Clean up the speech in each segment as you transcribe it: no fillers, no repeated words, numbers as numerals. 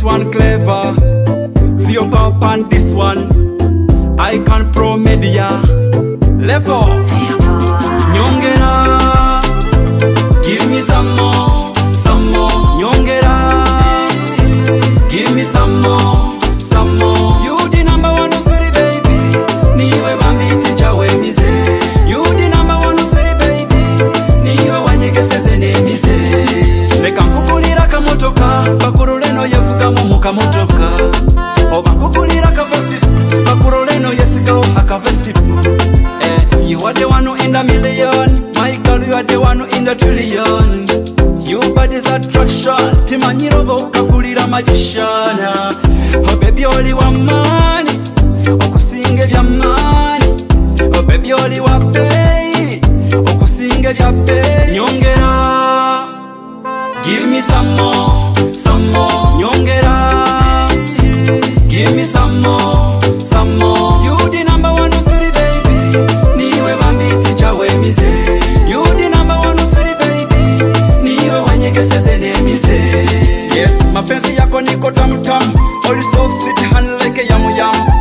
This one clever. Vio pop on this one. Icon Pro Media. Level. Nyongera. Give me some more, some more. Nyongera. Give me some more, some more. You the number one, sorry baby. Niwe bambi teacher we mize. You the number one, sorry baby. Niwe wanyegeseze nemize. Leka nkukulira kamotoka, bakuruleno yevugamu mu kamotoka. Oba nkukulira kavesipu, bakuruleno yesigawo akavesipu. You are the one in the million, my girl, you are the one in the trillion. Your body's attraction, timanyirobo kakulira magician. Oh baby, oli wa money, okusinga bya money. Oh baby, oli wa pay, okusinga bya pay. Nyongera, give me some more, some more. Nyongera, give me some more, some more. You the number one, sorry baby. Niwe bambi teacher we mize. You the number one, sorry baby. Niwe wanyegeseze nemize. Yes, mapenzi yako niko tamu tamu. Oli so sweet honey like a yamu yamu.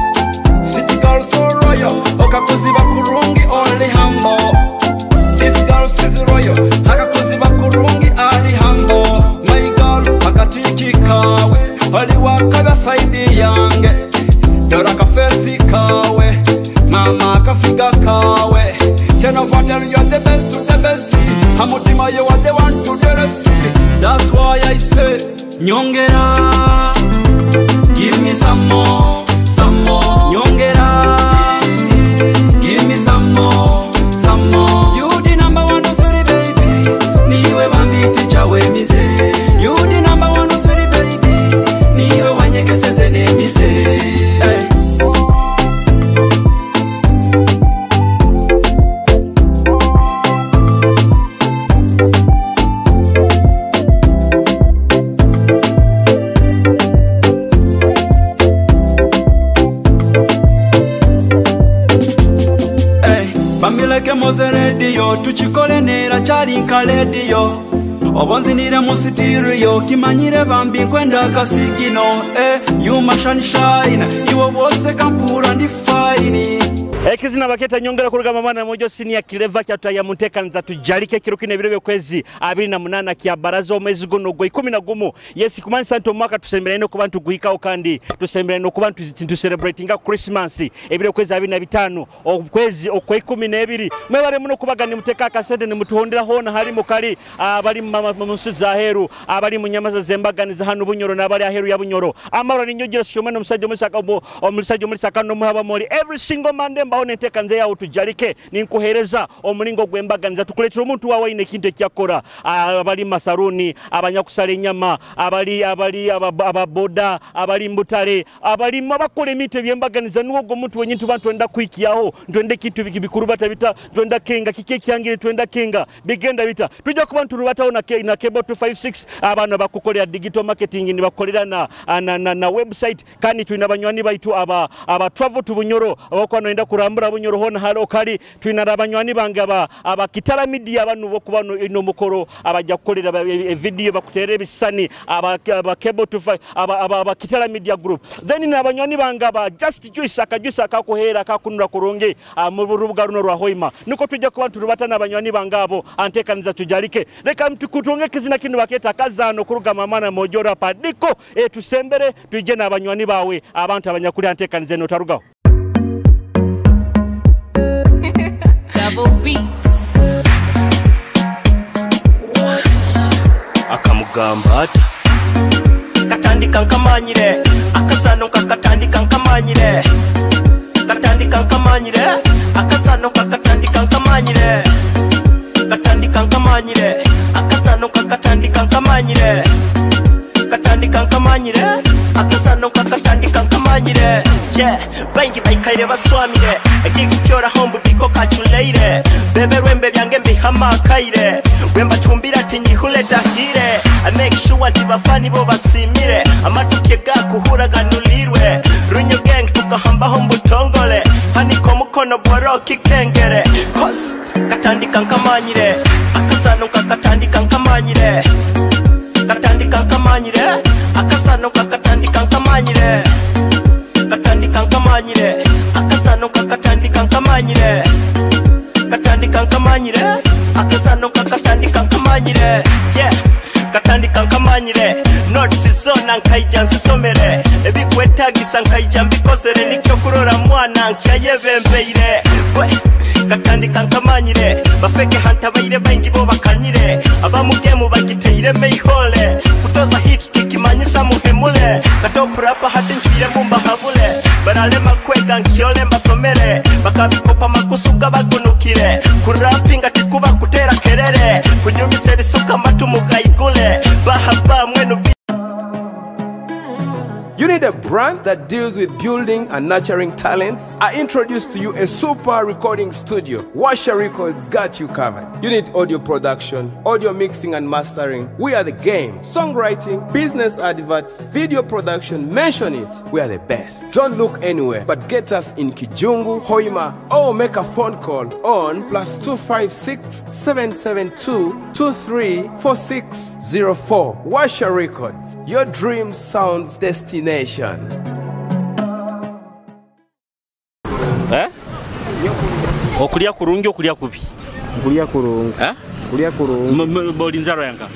Sweet girl so royal. Okakuziba kurungi only humble. This girl is royal. Akakuziba kurungi ali humble. My girl akatiki kawe. Oli wakabya side yange. Dora kafesi kawe. Mama kafiga kawe. Can I tell you are the best to the best? Hamutima you are the one to the rest. That's why I say Nyongera, give me some more, some more. Nyongera, give me some more, some more. You the number one, sorry baby. Niwe bambi teacher we mize. You the number one, sorry baby. Niwe wanyegeseze nemize. Hey. Bambileke moze radio, tuchikole nera chali nka radio. Obonzinire mu stereo, kimanyire bambi nkwenda kasigino. You my sunshine, iwe wose kampura ndi fine. Ekizina baketa nyongera kurugamba mwana mojo senior Clever kyataya muntekanza tujalike kiro kine birebe kwezi 28 kya baraza omwezi guno gwe 11. Yes, kumanisa nti omwaka tusemberere no kubantu guhikaho kandi tusemberere no kubantu tu celebratinga Christmas ebire kwezi 25 okwezi okwe 12. Mwebare muno kubagani muteka akasente ni mutuhondera hona hari mukali abali mu nsi za heru abali mu nyamaza zembaganiza hano Bunyoro n'abali aheru ya Bunyoro. Amaro ni nyojira shomeno omusajja omusaka omusajja omusaka no muhaba moli every single Monday mbaho nentekanze yawo tujalike ninkuhereza omulingo gwembaganiza tukuletera omuntu wawe ine kintu ekyakora abali masaruni abanyakusala enyama abali abali ababoda abali mbutale abali abakola emiti ebyembaganiza nuwo gwo omuntu wenyini tuba twenda kwikiyaho twende kintu bikuru batabita twenda kenga kike kyangire twenda kenga bigenda bita tujja kuba nturubataho na Cable 256 abana bakukolera digital marketing nibakolera na website kandi tulina banywani baitu aba travel to Bunyoro abakwano enda kurambura Bunyoro hona halo kali tulina abanywani bange aba Kitara Media abantu bokuba no mukoro abajja kukolera video bakuterera ebisani aba Cable 25 aba Kitara Media Group. Then na abanywani bange aba Just Juice akajuice akakuhera akakunura kurungi mu rubuga runo rwa Hoima niko tujja kuba turubata n'abanywani bange abo antekaniza tujalike leka mtukutunge kizina kinu baketa kazano kurugama mana mojora padiko tusembere tuje n'abanywani bawe abantu abanyakuli antekanize no tarugaho. Double beats. Akamugamba ata katandika nkamanyire akasano kakatandika nkamanyire katandika nkamanyire akasano kakatandika nkamanyire katandika nkamanyire akasano kakatandika nkamanyire katandika nkamanyire akasano kakatandika nkamanyire. Yeah, baingi baikaire baswamire ekikukyora hombu diko kachuleire bebe rwembe byange mbihama kaire rwemba chumbira tinyihule dahire I make sure nti bafani bo basimire amatuke gakuhuraganulirwe runyo gang tukahambaho mbutongole haniko mukono bworoki kengere cause katandika nkamanyire akasano kakatandika nkamanyire katandika nkamanyire akasano kakatandika nkamanyire akazano kakatandika nkamanyire katandika nkamanyire akazano kakatandika nkamanyire yeah katandika nkamanyire notes zona nkaija nzisomere ebikwetagisa nkaija mbikozere nikyo kurora mwana nkyayebembeire gwe katandika nkamanyire bafeke hantabaire baingi bo bakanyire abamugemu bagiteire meihole kutoza hit tikimanyisa muhemule katopurapa hati nchwire mumbahabule baralema kwega nkyole mbasomere bakabikopa makusuga bagunukire kurapinga tikuba kutera kerere kunyumisa ebisuka matu mugaigule bahaba mwenu. You need a brand that deals with building and nurturing talents? I introduce to you a super recording studio. Washa Records got you covered. You need audio production, audio mixing and mastering. We are the game. Songwriting, business adverts, video production, mention it. We are the best. Don't look anywhere, but get us in Kijungu, Hoima, or make a phone call on +256 772 234604. Washa Records, your dream sounds destination. Eh? Okulya kurungi okulya kubi? Kulya kurungi. Eh? Kulya kurungi. Boli nzaro yanga?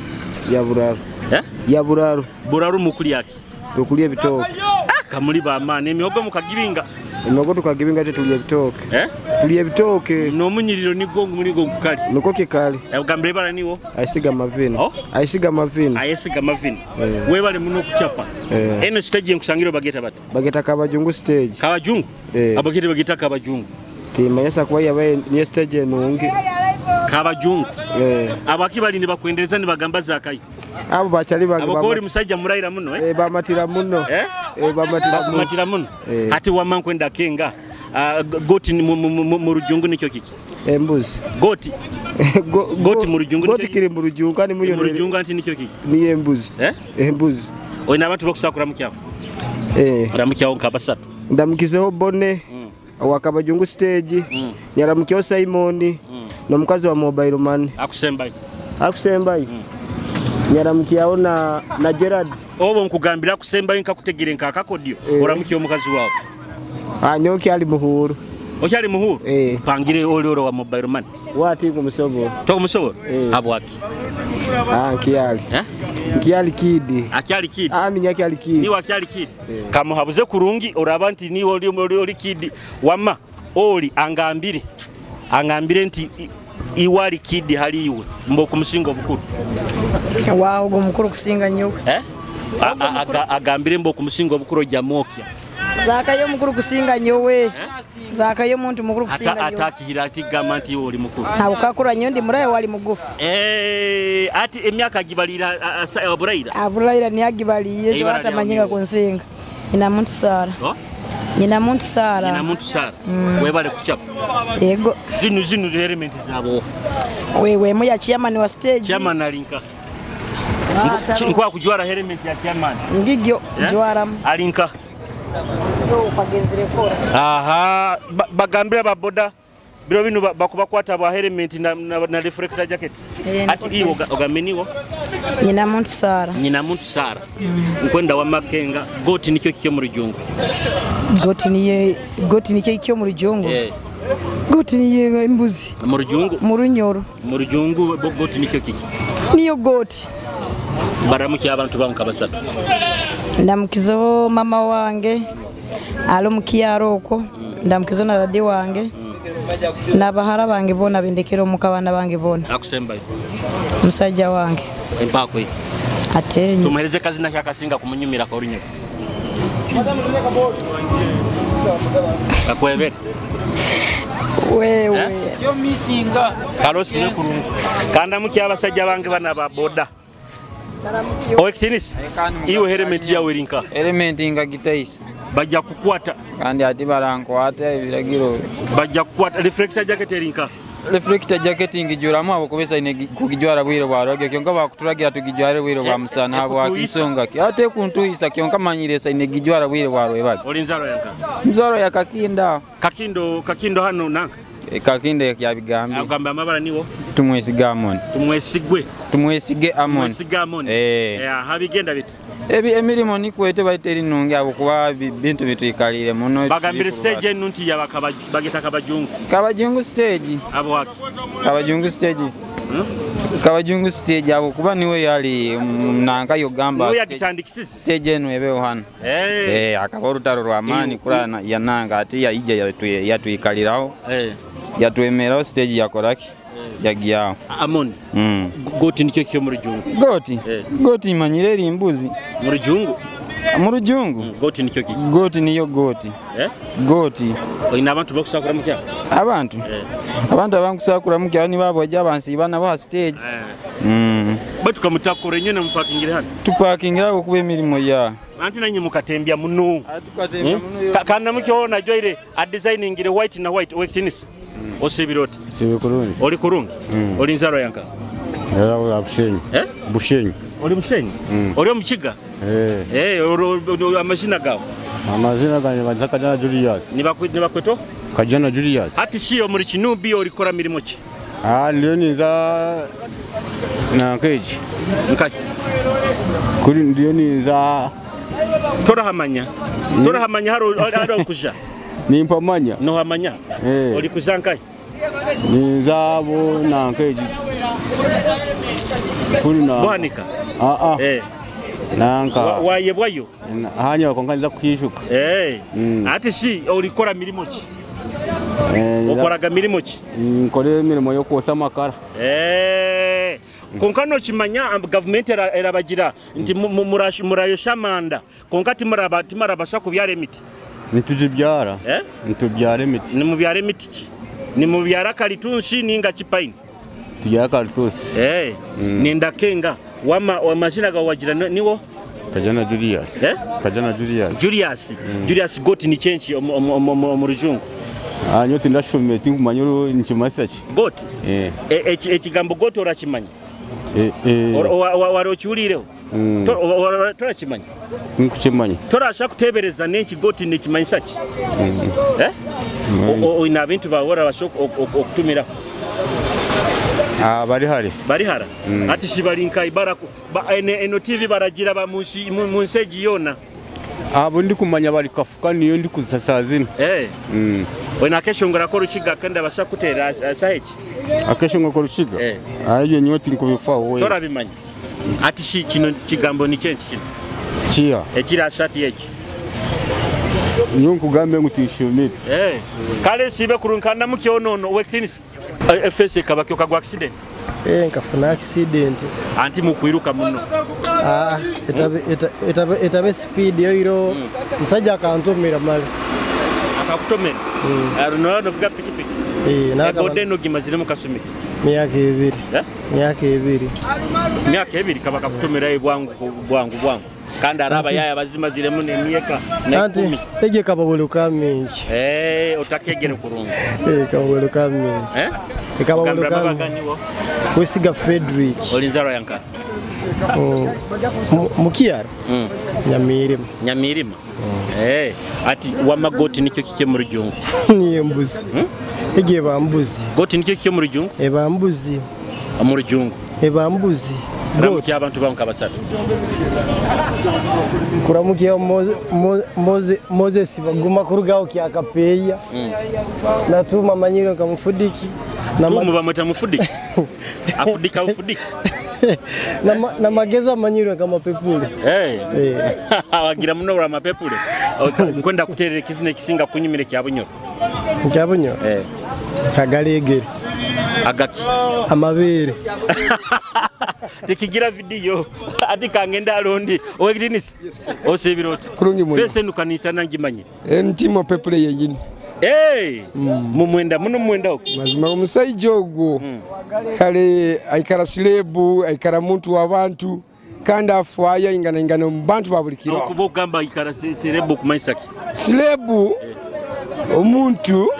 Ya buraru. Eh? Ya buraru. Buraru mukulya ki? Okulya ebitooke. Ah, kamuli ba maani emyogo mukagibinga. Emyogo tukagibinga ate tulya ebitooke. Eh? Tulya ebitooke. N'omunyiriro nigwo muligo gukali. Nuko kikali. Ogambire bara niwo? Aisiga mavina. Oh? Aisiga mavina. Ayesiga mavina. Webale muno kuchapa. Eno stage nkusangiro bageta bati. Bageta Kabajungu stage. Kabajungu? Abagete bageta Kabajungu. Timanyasa kuba yabaye niye stage enungi. Kabajungu. Abaki bali ne bakwendereza ne bagamba zakayo. Abo bachali bange abakoli musajja muraira muno eh? Bamatira muno. Bamatira muno. Bamatira muno. Ati wama nkwenda kenga. Goti mu rujungu nikyo kiki? Embuzi. Goti. Goti mu rujungu. Goti kiri mu rujungu kandi muyo mu rujungu anti nikyo kiki? Ni embuzi. Embuzi. Oyina abantu bakusakura mukyawo. Ramukyawo nkabasatu. Ndamukizeho Bone. Wa Kabajungu stage. Nyaramukyo Simon. N'omukazi wa mobile money. Akusembayo. Akusembayo. Nyaramukyawo na Gerard. Obo nkugambira akusembayo nkakutegere nkakakodio. Oramukyo omukazi wawe. Nyoki ali muhuru. Okyali muhuru? Pangire oli oro wa mobile money. Wati kumusobola. Tokumusobola? Habwaki? Nkiyali. Nkiyali kidi. Akyali kidi. Ni akyali kidi. Ni wakyali kidi. Kamuhabuze kurungi oraba nti ni oli kidi. Wama oli angambire. Angambire nti iwali kidi hali iwe mbo kumusinga obukuru. Waawo go mukuru kusinga nyowe. Agambire mbo kumusinga obukuru jamokya. Zakayo mukuru kusinga nyowe. Zakayo muntu mukuru kusinga nyowe. Atakihira ati gamba nti oli mukuru. Ntabwo kakura nyowe ndi murayo wali mugufu. Ati emyaka gibalira aburaira. Aburaira ni agibaliye jo atamanyika kunsinga. Ina muntu Sara. Nyina muntu Sara. Nyina muntu Sara. Webale kuchapa. Yego. Zinu element zabo. Wewe muya chairman wa stage. Chairman alinka. Nkwa kujwara element ya chairman. Ngigyo jwara. Alinka. Aha, bagambira baboda biro bino bakubakwata bwa helmet na reflector jacket. Ati iwo ogameniwo. Nyina muntu Sara. Nyina muntu Sara. Nkwenda wa makenga goti nikyo kikyo mu rujungu. Goti niye goti nikyo kikyo mu rujungu. Goti niye imbuzi. Mu rujungu. Mu runyoro. Mu rujungu goti nikyo kiki. Niyo goti. Baramuki abantu banka basatu. Ndamukizo mama wange alo mukiyaro uko ndamukizo na radi wange nabahara bange bona bindekera omukabana bange bona akusembayo musajja wange empako atenye tumuhereze kazi na kyakasinga kumunyumira kwa runyego akwebere wewe yo misinga kalosi ne kurungu kanda muki abasajja bange bana ba boda. Owekitinisa iwe helmet yawe rinka helmet nga gitaisa bajja kukwata kandi ati barankwata ebiragiro bajja kukwata reflector jacket erinka reflector jacket ngijuramu abo kubesa ine kugijwara bwire bwa roge kyonka bakuturagira tugijware bwire bwa musana abo akisonga ki ate kuntuisa kyonka manyire sa ine gijwara bwire bwa rwebaga oli nzaro yanka nzaro ya kakinda kakindo hano nanka kakindo yabigambi agamba amabara niwo tumwesiga Amon tumwesigwe tumwesige Amon tumwesige Amon habigenda bite Ebi emirimu nikwete baiteri nungi abo kuba bintu bitwikalire muno. Bagambire stage enu nti bagita Kabajungu. Kabajungu stage. Abo waki? Kabajungu stage. Kabajungu stage abo kuba niwe yali nanka yogamba. Niwe yagitandikisize. Stage enu ebeho hano. Akaba orutaro rwa amani kura yananga ati yaija yatwikaliraho. Yatwemeraho stage yakoraki. Yagiyaho. Amoni. Goti nikyo kyo mu rujungu. Goti. Goti imanyire eri mbuzi. Mu rujungu. Mu rujungu. Goti nikyo kiki? Goti niyo goti. Goti. Oyina abantu bakusakura mu kyalo? Abantu. Abantu abankusakura mu kyalo ni babwaja abansi bana ba stage. Batu kamutakura nyene mupakingire hano. Tupakingira okuba emirimo ya. Anti nanyi mukatembya muno. Tukatembya muno. Kana mukyo joire a designingire white na white wekitinisi. Osibiroti. Sibi kurungi. Oli kurungi. Oli nzaro yanka. Era Bushenyi. Bushenyi. Oli Bushenyi? Oli omukiga? Amazina gawe. Amazina gange banta Kajana Julius. Nibakweto? Kajana Julius. Ati siyo muri Kinubi olikora mirimo ki? Ndiyo ninza na nkeji. Nkaki? Kuri ndiyo ninza Torahamanya. Torahamanya haro kuja. Nimpamanya. Nohamanya. Oli kuzankai? Ninza bo na nkeji. Kuri na Bwanika. Nanka. Wayebwayo. Hanya wakonkanza kwishuka. Ati si olikora mirimo ki? Okoraga mirimo ki? Nkore mirimo yo kwosa amakara. Konka nokimanya government erabagira nti murayosha amanda. Konka timarabasha kubyara emiti. Nitujibyara. Nitubyara emiti. Nimubyara emiti ki? Nimubyara kalitunsi ninga kipaini? Tubyara kalitusi. Nenda kenga wama amazina gawe wagira niwo? Kajana Julius. Kajana Julius. Julius. Julius goti ni chenchi omu rujungu. Nyo tindashomye tinkumanya nkimasa ki. Goti? Ekigambo goti orakimanya? Wari okiwulireho? Torakimanya? Nkukimanya. Torasha kutebereza nenki goti nikimanyisa ki? Oyina abintu bawe orabasha okutumiraho? Bari hari. Bari hara? Ati shi bari nka ibaraku eno TV baragira ba munsi egi yona. Abo ndi kumanya bari kafuka niyo ndi kuzasazina. Oyina akeshongora ko rukiga kandi abasha kutera saheki? Akeshongora ko rukiga? Ayo niyo tinkubifaho. Torabimanya. Ati shi kino kigambo ni cyenki kino? Kiya. Ekira shati eki. Niyo nkugambe ngu tishumire. Kale sibe kurunkana mukyo nono wekitinisi. FS kabakyo kagwa accident. Nkafuna accident. Anti mukwiruka muno. Etabe speed yoiro. Musajja akantumira mali. Akakutomera. Aruno novuga pikipiki. Bode no gimazire mukasumiki. Myaka ebiri. Myaka ebiri. Myaka ebiri kabaka kutomera bwangu bwangu bwangu. Kandi araba yaya bazimaziremu nemyeka na 10. Ege kababuluka mingi. Otakegere kurungi. Kababuluka mingi. Kababuluka mingi. Wesiga Frederick. Olinzaro yanka. Mukiaro. Nyamirima. Nyamirima. Ati wamagoti nikyo kike mu rujungu. Ni embuzi. Ege bambuzi. Goti nikyo kike mu rujungu? Ebambuzi. Mu rujungu. Ebambuzi. Kuramukia abantu banka basatu. Kuramukia Moses baguma kurugaho kyakapeya. Natuma manyiro kamufudiki. Tumu bamweta mufudiki. Afudika ufudiki. Na mageza manyiro kama pepule. Wagira muno ura mapepule. Nkwenda kuterera kizine kisinga kunyumire kya bunyoro. Kya bunyoro? Agalegere. Agaki. Amabere. Tekigira video ati kangenda alondi owekitinisi osebiroti kurungi muno fese nukanisa nangimanyire ntimo pepule yenyini. Mumwenda muno mwenda uko mazima omusajja ogwo kale aikara silebu aikara muntu w'abantu kandi afwayo ingana ingana mu bantu ba buli kiro. Okuba ogamba aikara silebu kumanyisa ki? Silebu omuntu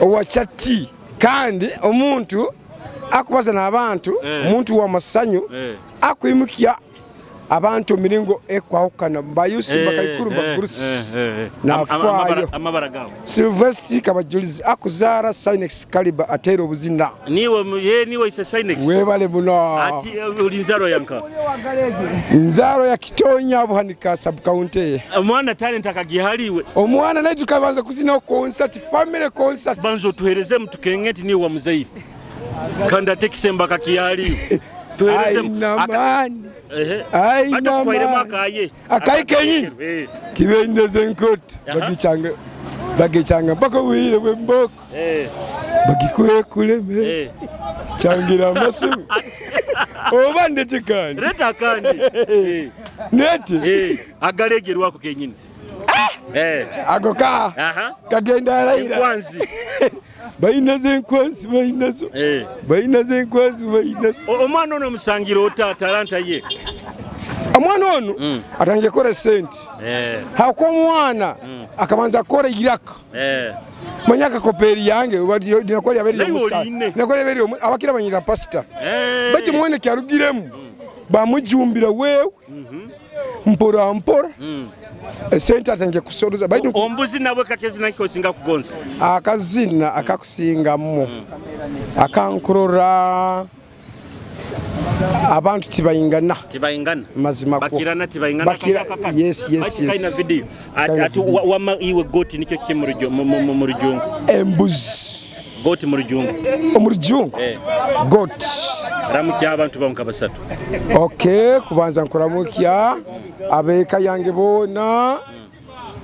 owachati kandi omuntu akubaza n'abantu omuntu w'amasanyu akwimukia Abantu miringo ekwahukana bayusi bakaikuru bagurusi nafaayo. Amabara gawe. Silvestri Kabajulizi akuzara Sinex Caliber atera obuzina. Niwe ye niwe ise Sinex. Webale muno. Ati uli nzaro yanka. Nzaro ya Kitonya Buhanika sub county. Omwana talent akagihaliwe. Omwana naye tukabanza kuzina concert, family concert. Banzo tuhereze mtukengeti niwe wa muzei. Kanda tekisemba kakihaliwe. Tuhereze amani. Aina akaye. Akaye kenyi. Kibendeze nkoti bagichanga bagichanga mpaka wire bwemboko. Bagikwe kuleme. Changira amasu. Oba ndete kandi. Leta kandi. Nete. Agalegerwako kenyini. Ago ka. Kagenda araira. Kwanzi. Bainaze enkwansi bainazo. Bainaze enkwansi bainazo. Omwana ono musangira ota talanta ye. Omwana ono atangiye kora sente. Hako omwana akabanza kora iraka. Manyaka koperi yange dinakwali aberi musa. Dinakwali aberi abakira banyira pastor. Baje mwene kyarugiremu. Bamujumbira wewe. Mpora mpora. Sente atangiye kusoroza. Ombuzi nawe kakezi nako singa kugonza. Akazina akakusingamu. Akankurora abantu tibayingana. Tibayingana. Mazima ko. Bakirana tibayingana. Bakira, yes yes yes. Kaina video. Ati wama iwe goti nicyo kiki mu rujungu. Embuzi. Goti mu rujungu. Mu rujungu. Goti. Ramukya abantu banka basatu. Okay, kubanza nkuramukya abeka yange bona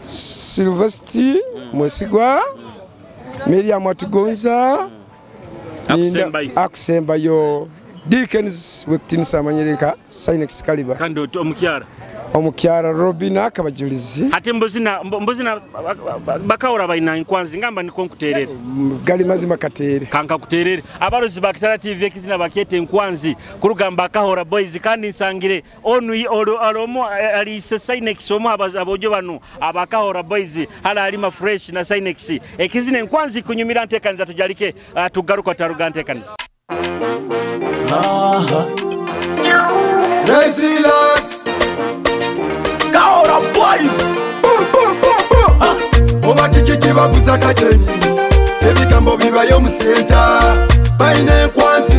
Silvestri Mwesigwa Miriam Atugonza akusembayo Dickens Wektinsa Manyereka Sinex Caliber kandi omukyara omukyara Robina Kabajulizi. Ate mbuzina mbuzina bakawora bayina nkwanzi ngamba niko nkuterere gali mazima katere kanka kuterere abarozi bakitara TV ekizina bakete nkwanzi kurugamba akahora boys kandi nsangire onu alomo alise Sinex omu abojo bano abakahora boys hala alima fresh na Sinex ekizina nkwanzi kunyumira ntekaniza tujalike tugaruka taruga ntekaniza. Resilience Kaora boys. Oba kiki baguza kachenyi ebigambo bibayo musenta baine nkwansi.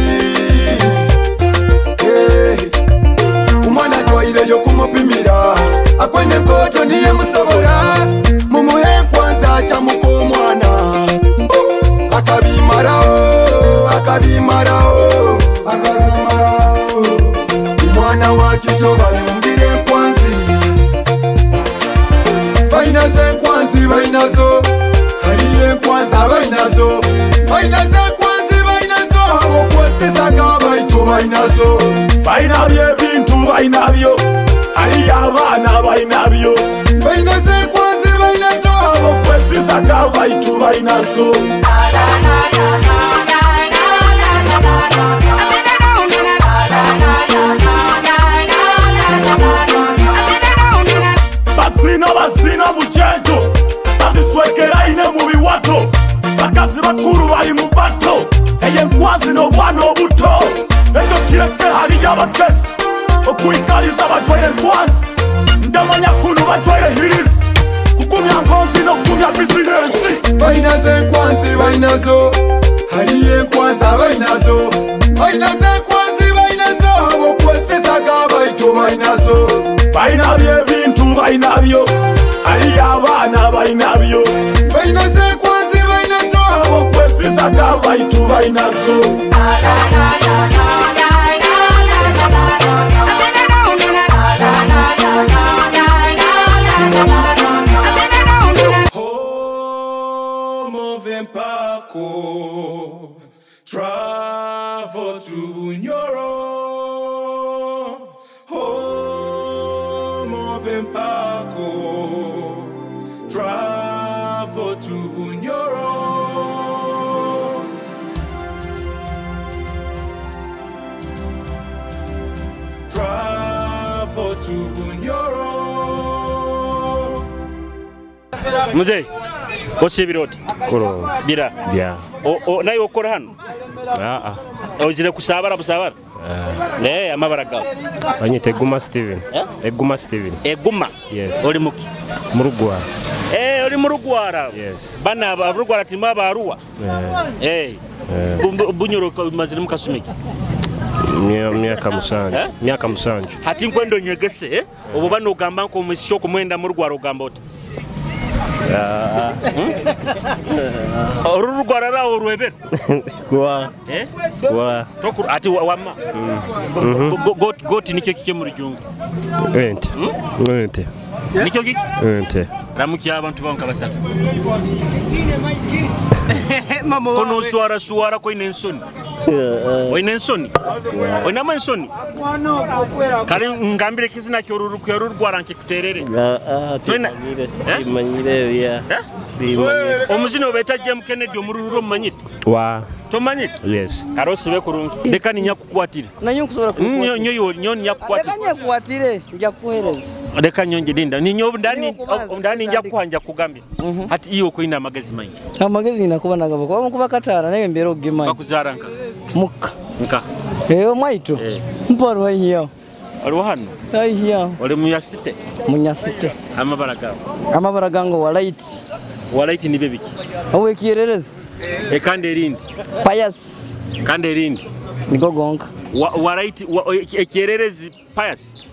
Umwana twaireyo kumupimira akwende koto niye musobora mumuhe nkwanza achamuka omwana akabimarao akabimarao akabimarao umwana wa kito bayungire nkwanzi bainazo enkwanzi bainazo haliyo enkwanzi bainazo bainazo enkwanzi bainazo abokwesizaga baitu bainazo bainabyo ebintu bainabyo haliyo abaana bainabyo bainazo enkwanzi bainazo abokwesizaga baitu bainazo. Bazina bucento baziswekera ine mu biwato bakazi bakuru bali mu bato eye nkwazi n'obwana obuto ekyo kireke haliyo abakesi okuikaliza bajwaire nkwanzi ndamanya kunu bajwaire hirisi kukumya ngonzi n'okukumya bizinensi. Bainazo enkwanzi bainazo haliyo enkwanzi bainazo bainazo enkwanzi bainazo abokwesizaga baitu bainazo bainabyo ebintu bainabyo haliyo abaana bainabyo bainazo enkwanzi bainazo abokwesizaga baitu bainazo. Travel to Bunyoro, home of Empako. Travel to Bunyoro. Travel to Bunyoro. Mzee, osibiroti. Kuro. Bira. Yeah. O nayo okora hano? Ah ah. Ozire kusabara busabara. Amabara gawe. Banyita Eguma Steven. Eh? Eguma Steven. Eguma. Yes. Oli muki? Murugwara. Oli murugwara. Yes. Bana abarugwara timu abaruwa. Bunyoro mazire mukasumiki. Myaka musanju. Myaka musanju. Hati nkwendo nywegese obo bano ogamba nko omusyo kumwenda murugwara ogamba oti. Orurugwara rawo rwebero. Kwa. Kwa. Tokuru ati wamma. Goti nikyo kike mu rujungu. Ente. Ente. Nikyo kike? Ente. Ramukia abantu banka basatu. Kono swara swara ko ine nsoni. Oine nsoni? Oine ensoni? Kale ngambire kizina kyorurugwara nkikuterere. Timanyire ya. Omuzino beta James Kennedy omururu omumanyire? Wa. Tomanyire? Yes. Karosi be kurungi. Leka ninyakukwatire. Nanyo nkusobola kukwatira. Nyo nyo nyakukwatire. Leka nyakukwatire nja kuhereza. Leka nyonje linda. Ninyo ndani ndani nja kuhanja kugambira. Hati iyo koina amagezi mangi. Amagezi nakuba nagabo. Kwa mukuba katara naye mbero ogimanyi. Bakuzara nka. Muka. Nka. Mwaitu. Mporo hiyo. Oli hano? Aiyo. Oli munyasite? Munyasite. Amabara gawe. Amabara gango walaiti. Walaiti ni bebiki? Owe kierereza. Kandi erindi. Pius. Kandi erindi. Niko gonka. Walaiti ekiererezi Pius.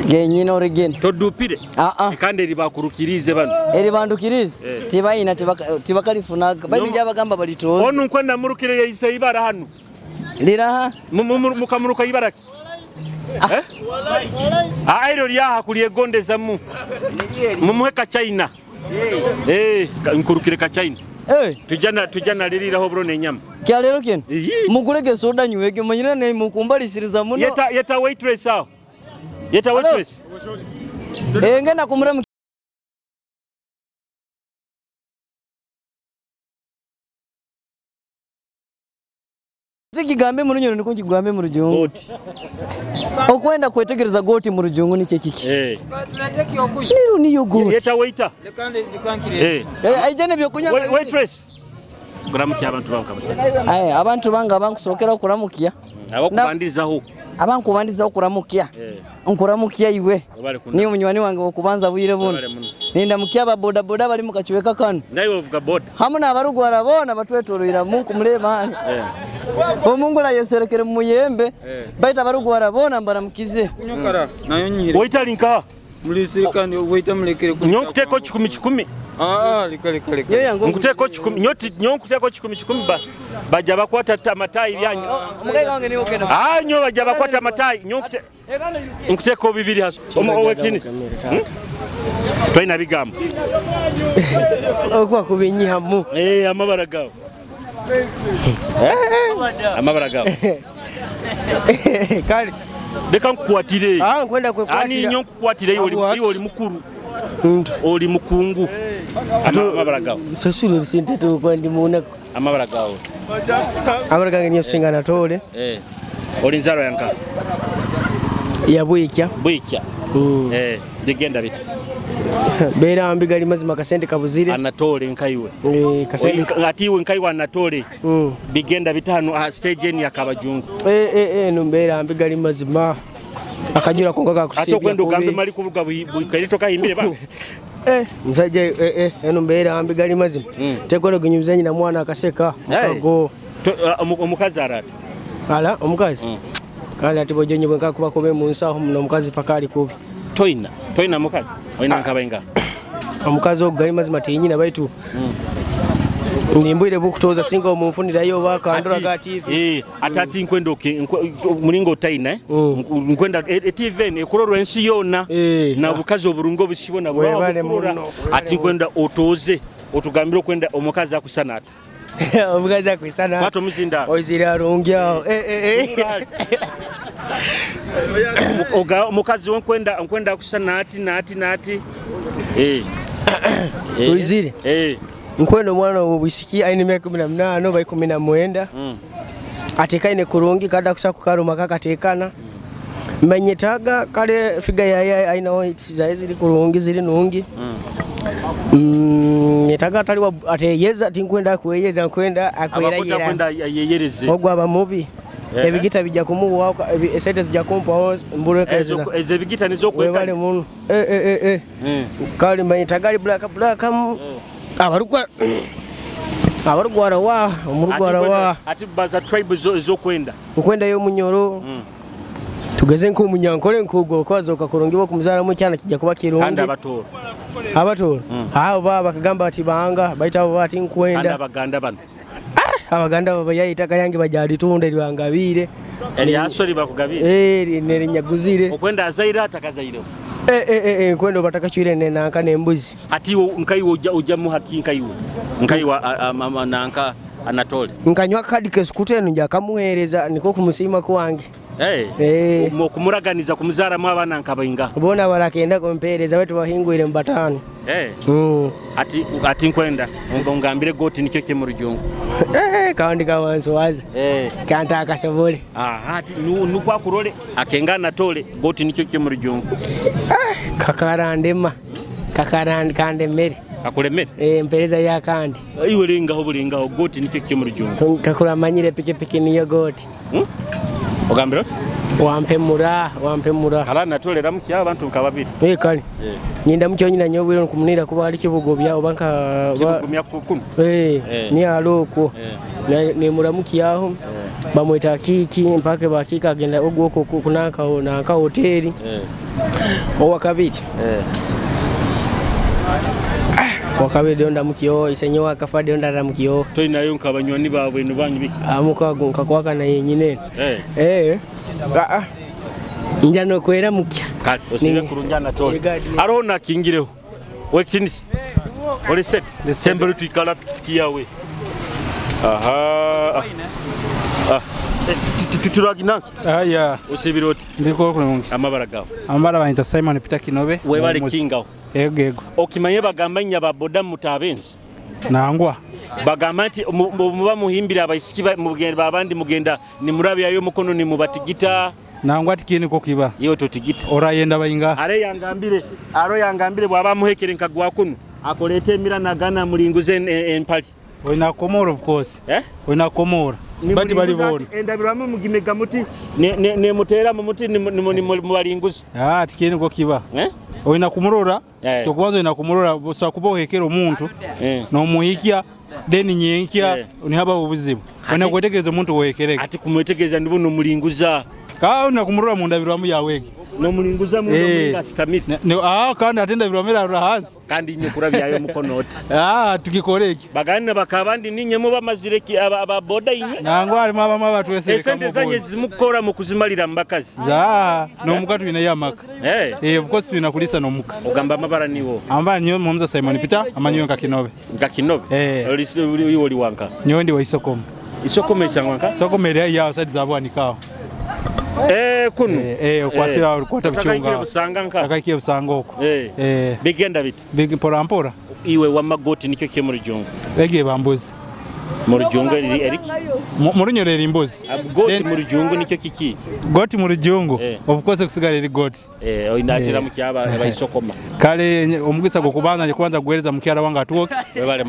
Genyina origin. Todupire. Kandi eri bakurukirize bano. Eri bandukirize. Tibayina tibakalifunaga. Bayini jabagamba balitoze. Onu nkwenda murukire yise ibara hano. Liraha. Mukamuruka ibara. Airo lyaha kulyegondeza mu. Mumuhe ka China. Nkurukire ka China. Tujana liriraho bro nenyama. Kya lero kino? Mugulege soda nywege manyira ne mukumbalisiriza muno. Yeta waitress aho. Yeta waitress. Ngenda kumura Kigambe mu runyoro niko kigambe mu rujungu. Goti. Okwenda kwetegereza goti mu rujungu ni kiki? Niru niyo goti. Yeta waiter. Aijane byokunywa. Waitress. Kuramukia abantu bangu kabisa. Abantu bangu abankusokera okuramukia. Abakubandizaho. Abankubandizaho kuramukia. Nkuramukia iwe. Niyo munywani wange okubanza bwire buno. Nindamukia aba boda boda bali mu kachiweka kano. Nawe ovuga boda. Hamu n'abarugwara bona batwetoroira munku mulema. Omungu la yeserekere mu muyembe. Baita barugwara bona mbaramukize. Nyokara nayo nyire. Waita linka. Mulisirikani waita mulekere ku. Nyonkuteko 10 10. Nkuteko 10 nyoti nyonkuteko 10 10 ba bajja bakwata amatayi byanyu. Omugaga wange niwo kenda. Nyo bajja bakwata amatayi nyonkute. Nkuteko bibiri haso. Owe tennis. Twina bigambo. Okwa kubinyihamu. Amabara gawe. Amabara gawe. Kale. Leka nkukwatire. Nkwenda kwekwatira. Ani nyo nkukwatire iwe oli mukuru. Oli mukungu. Amabara gawe. Sasula ebisente tuko ndi munaku. Amabara gawe. Amabara gange niyo singa natole. Oli nzaro yanka. Ya bwikya. Bwikya. Digenda bita. Beera mbi gali mazima kasente kabuzire. Anatole nkaiwe. Kasente atiwe nkaiwe anatole. Bigenda bitano stage eni yakabajungu. No mbeera mbi gali mazima. Akajira konga kakusibya. Ate kwenda ugambe mali kuvuga bukairito kahimbire ba. Musajja eno mbeera mbi gali mazima. Tekwenda gunyumiza nyina mwana akaseka. Mukago. Omukazi arata. Ala omukazi. Kale ati bojonye bwenka kuba kobe mu nsaho muno omukazi pakali kubi. Toina mukazi. Oina nkabainga. Omukazi ogali mazima tinyina baitu. Nimbwire bukutoza singa omunfunirayo bakandora ga TV. Atati nkwenda mulingo taina nkwenda TV ne ekurorwa ensi yona na bukazi oburungo busibona bukurora ati nkwenda otoze otugambire okwenda omukazi akusana ata. Omukazi akwisana. Bato muzinda. Oizira arungya. Oga omukazi nkwenda nkwenda akusana ati nati nati. Oizire. Nkwenda omwana obwisiki aine myaka 18 bai 19. Atekaine kurungi kada kusa kukaruma kakatekana. Manyetaga kale figa yaya aina ziri kurungi ziri nungi. Nyetaga atali ateyeza tinkwenda kueyeza nkwenda akwera yera. Abakwenda yeyereze. Ogwa abamubi. Ebigita bijja kumuwa esente zijja kumpaho mbuleka Ezo ezo ebigita nizo webale muno. Kale mbayita gali black black abarugwa abarugwara wa omurugwara wa ati baza tribe zo kwenda nkwenda yo munyoro. Tugeze nko nkugwo kwazoka kurungi kumuzara mu cyana kijya kuba kirungi kandi abatoro abatoro abo baba bakagamba ati banga baita abo bati nkwenda kandi abaganda bano abaganda baba yayita kalyange bajalitunda eribangabire eri asori bakugabire nerinyaguzire okwenda azaira atakazaireho nkwenda batakachwire nenanka nembuzi ati nkaiwe ujja muhaki nkaiwe nkaiwa nanka Anatole nkanywa kadi kesukutenu nja kamuhereza niko kumusima kwange. Kumuraganiza kumuzara mu abana nkabainga bona barakenda kumpereza wetu bahingwire mbatano. Ati nkwenda ngambire goti nikyo kye mu rujungu. Kandi kawanso waza kanta akasobole ati nukwa kurole akenga Anatole goti nikyo kye mu rujungu. Kakarandema kakarand kandemere akulemere mpereza ya kandi iwe lingaho bulingaho goti nikyo kye mu rujungu kakuramanyire pikipiki niyo goti. Ogambira wampemura wampemura kala natolera mukya abantu nkababiri kale nyinda mukyo nyina nyobwire nkumunira kuba ali kibugo byawo banka kibugumya kuno ni aloko ne muramukiyaho bamweta kiki mpake bakika agenda ogwoko kunaka nanka hoteli owakabiri wakabiri onda mukiyo isenyo wakafade onda ramukiyo toinayo nkabanywani babwe no banyu biki amukago nkakwaka na yenyine njano kwera mukya kale osibe kurunjana Anatole aroho nakingireho wekinisi oli set sembere tuikala pikipiki yawe aha turagina aya osibire oti ndiko kurungi amabara gawe amabara bayita Simon Peter Kinobe webale kingaho. Ego okimanye bagamba nya baboda mutabenzi nangwa bagamba nti muba muhimbira abaisiki mugenda babandi mugenda ni murabyayo mukono ni mubatigita nangwa tikini ko kiba iyo totigita orayenda bayinga are yangambire aro yangambire bwaba muhekere nkagwa kuno akolete emira nagana mulinguze empali oina komora of course oina komora bati bali bona endabirwamu mugimega muti ne mutera mu muti ni mubalinguze tikini ko kiba oina kumurora kyokubanza oina kumurora busa kubohekera omuntu nomuhikya deni nyenkya nihaba obuzibu oina kwetegereza omuntu wohekereke ati kumwetegereza ndibo nomulinguza ka oina kumurora mundabirwamu yawege nomulinguza mulinga sitamiri kandi ate ndabirwamu erarura hansi kandi inye kurabyayo mukono oti tukikore eki bagana bakabandi ninye muba mazireki aba boda inye nangwa harimo abamu abatwesereka esente zanye zimukora mu kuzimalira mbakazi za nomuka twine yamaka of course twina kulisa nomuka ogamba amabara niwo amabara niyo muhumuza Simon Peter amanyiwe nka Kinobe oli oli wanka niyo ndi wa Isokoma Isokoma isangwa nka Isokoma eri yawo side zabwanikawo kuno okwasira olukwata bichunga busanga nka akaikiye busanga oko bigenda biti big mpora mpora iwe wamagoti nikyo kye mu rujungu ege bambuzi mu rujungu eri mu runyoro eri mbuzi goti mu rujungu nikyo kiki goti mu rujungu of course kusigara eri goti inatira mu kyaba abayisokoma kale omugisa gwo kubanza kubanza guhereza mukyara wange atuwoke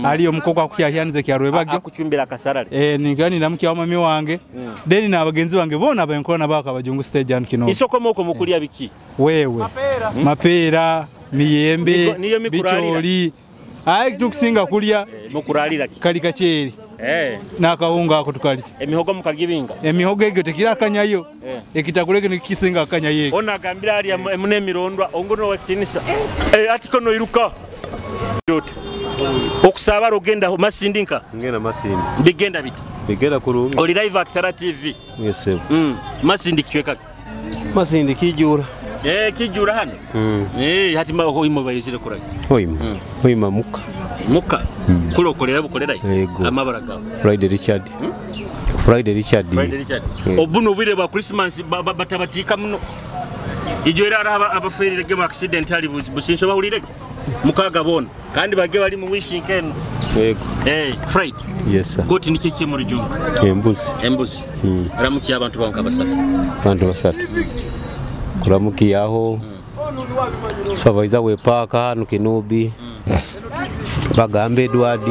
aliyo mukoko akukyahyanze kyarwebagyo akuchumbira akasarale nikani namukya mami wange deni na abagenzi bange bona abankora nabaka abajungu stage and kino isokoma uko mukulya biki wewe mapera miyembe bicholi ayi tukusinga kulya mukuralira kali kacheri nakawunga ako tukali emihogo mukagibinga emihogo egyo tekirakanyayo ekitakuleke nikisinga akanyayo ona agambira ali emune emirondwa ongono wakitinisa ati kono iruka okusaba rogenda masindinka ngenda masindi bigenda biti bigenda kurungi oli live Akitara TV yes sir masindi kichweka masindi kijura kijura hano hati mbaho imobayizire kuraki oima oima muka muka kulokolera bukolera amabara gawe Friday Richard Friday Richard Friday Richard obuno bwire bwa Christmas batabatika muno ijo era abaferire gema accident ali businso bawulire mukaga bona kandi bage bali mu wishing eno yego Friday yes sir goti nikiki mu rujungu embuzi embuzi ramukiya abantu banka basatu abantu basatu kuramukiyaho supervisor we park hano Kinobi bagambe Edward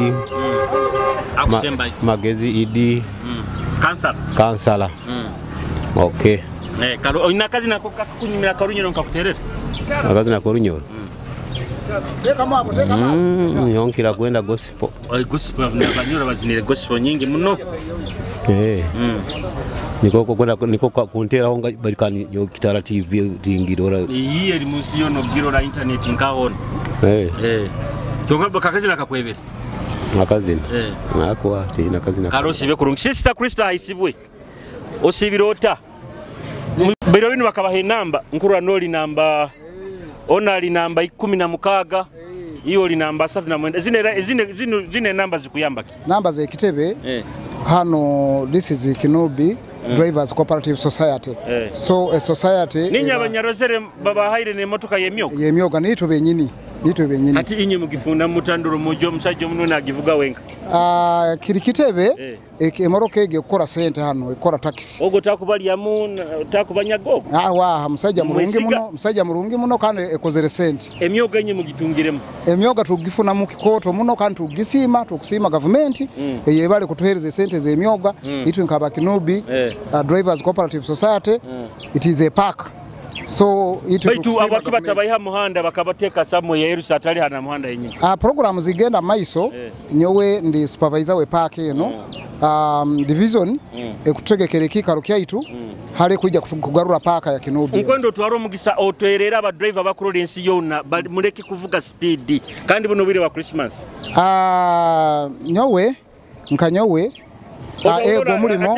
akusemba Magezi Idi kansala kansala Okay. Kalo olina akazina ako kakunyumira akarunyoro nkakuterera. Akazina k'orunyoro. Yonkira kwenda gospel. Oi gospel abanyoro bazinire gospel nyingi muno. Niko kwenda niko kunteraho nga barikani yo Kitara TV tingirora. Iyi eri munsi yono girora internet nkahona. Kyonka kakazina kakwebera. Akazina. Nakwa tina kazina. Karosi be kurungi. Sister Krista aisibwe. Osibirota. Biro bino bakabaha enamba nkurwa noli namba ona ali namba 16 iyo oli namba 39 zine namba zikuyamba ki namba ze kitebe hano this is Kinubi Drivers Cooperative Society. So a society ninya abanyarozere babahaire ne motoka yemyoga yemyoga nitwe benyini ati inye mugifunda mutanduro mujo musajja omunwe agivuga wenka kiri kitebe emoroka ege ekora sente hano ekora taxi ogo takubalyamu takubanyaga wa musajja murungi muno kandi ekozere sente emyoga inye mugitungiremu emyoga tugifuna mu kikoto muno kandi tugisima tukusima government eyebale kutuhereza sente ze emyoga itwe nkaba Kinubi Drivers Cooperative Society. It is a park. So baitu abaki batabayiha muhanda bakabateka samwe ya Erusa atali hana muhanda yenye. Program zigenda maiso nyowe ndi supervisor we park eno division ekutegekere kikaro kyaitu hale kujja kugarura park ya Kinubi. Nkwendo twaro mugisa otwerera aba driver bakurora ensi yona muleke kuvuga speed kandi buno bire wa Christmas. Nyowe nkanyowe ego mulimo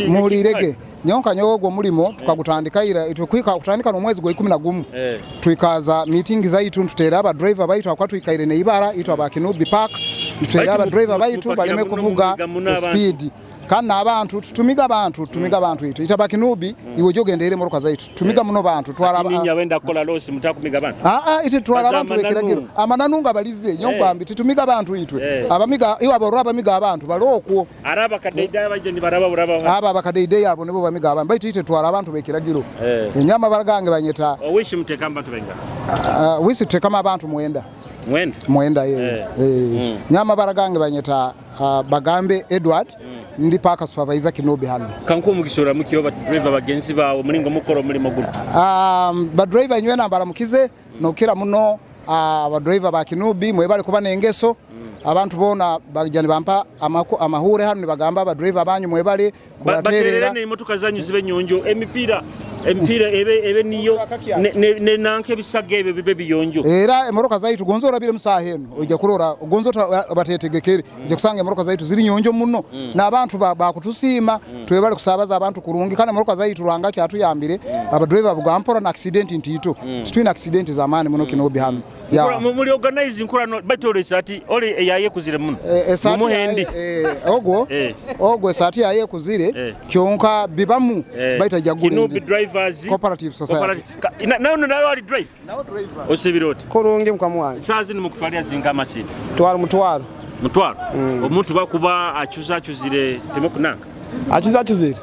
mulirege nyonka nyowe gwo mulimo tukagutandika ira itwika kutandika no mwezi gwa 11 twikaza meeting zaitu tutera aba driver baitu akwa twikaire ne ibara itu aba Kinubi Park tutera aba driver baitu baleme kuvuga speed kandi abantu tutumiga abantu itu itaba Kinubi iwe jogendere moroka zaitu tumiga muno bantu twala ninya wenda kola losi mutakumiga bantu iti twala abantu bekiragiro amananunga balize nyongwambi titumiga abantu itwe abamiga iwe aborwa abamiga abantu balokwo araba kadeida baje ni baraba buraba aba bakadeida abo nibo bamiga abantu baitu ite twala abantu bekiragiro enyama baragange banyeta wishi mutekamba abantu benga wisi tutekama abantu mwenda ye nyama baragange banyeta Bagambe Edward ndi park supervisor Kinubi hano. Kanko mugisora mukiyo ba driver bagenzi bawo mulingo mukoro mulimo guno. Ba driver nywe nambara mukize nokira muno aba driver ba Kinubi mwebale kuba nengeso abantu bona bajani bampa amahure hano nibagamba aba driver banyu mwebale kubaterera ne motoka zanyu zibe nyonjo emipira ebe niyo ne nanke bisaga ebe bibe biyonjo era emoroka zaitu gonzo orabire musaha eno ojja kurora gonzo batetegekere ojja kusanga emoroka zaitu ziri nyonjo muno n'abantu bakutusiima twebale kusabaza abantu kurungi kandi emoroka zaitu rwanga kyatuyambire aba driver bugampora na accident ntito titwina accident zamani muno Kinubi hano ya muri organize nkurano batore sati ole yaye kuzire muno mumuhendi ogwo ogwo sati yaye kuzire kyonka bibamu baita jagule Kinubi Drivers Cooperative Society. Na no ali drive. Nawo driver. Osibiroti. Kurungi mkamwanyi. Sazi nimukutwalira zinga amasini. Twalo mutwalo. Mutwalo. Omuntu bakuba achuza achuzire temukunanga. Achuza achuzire.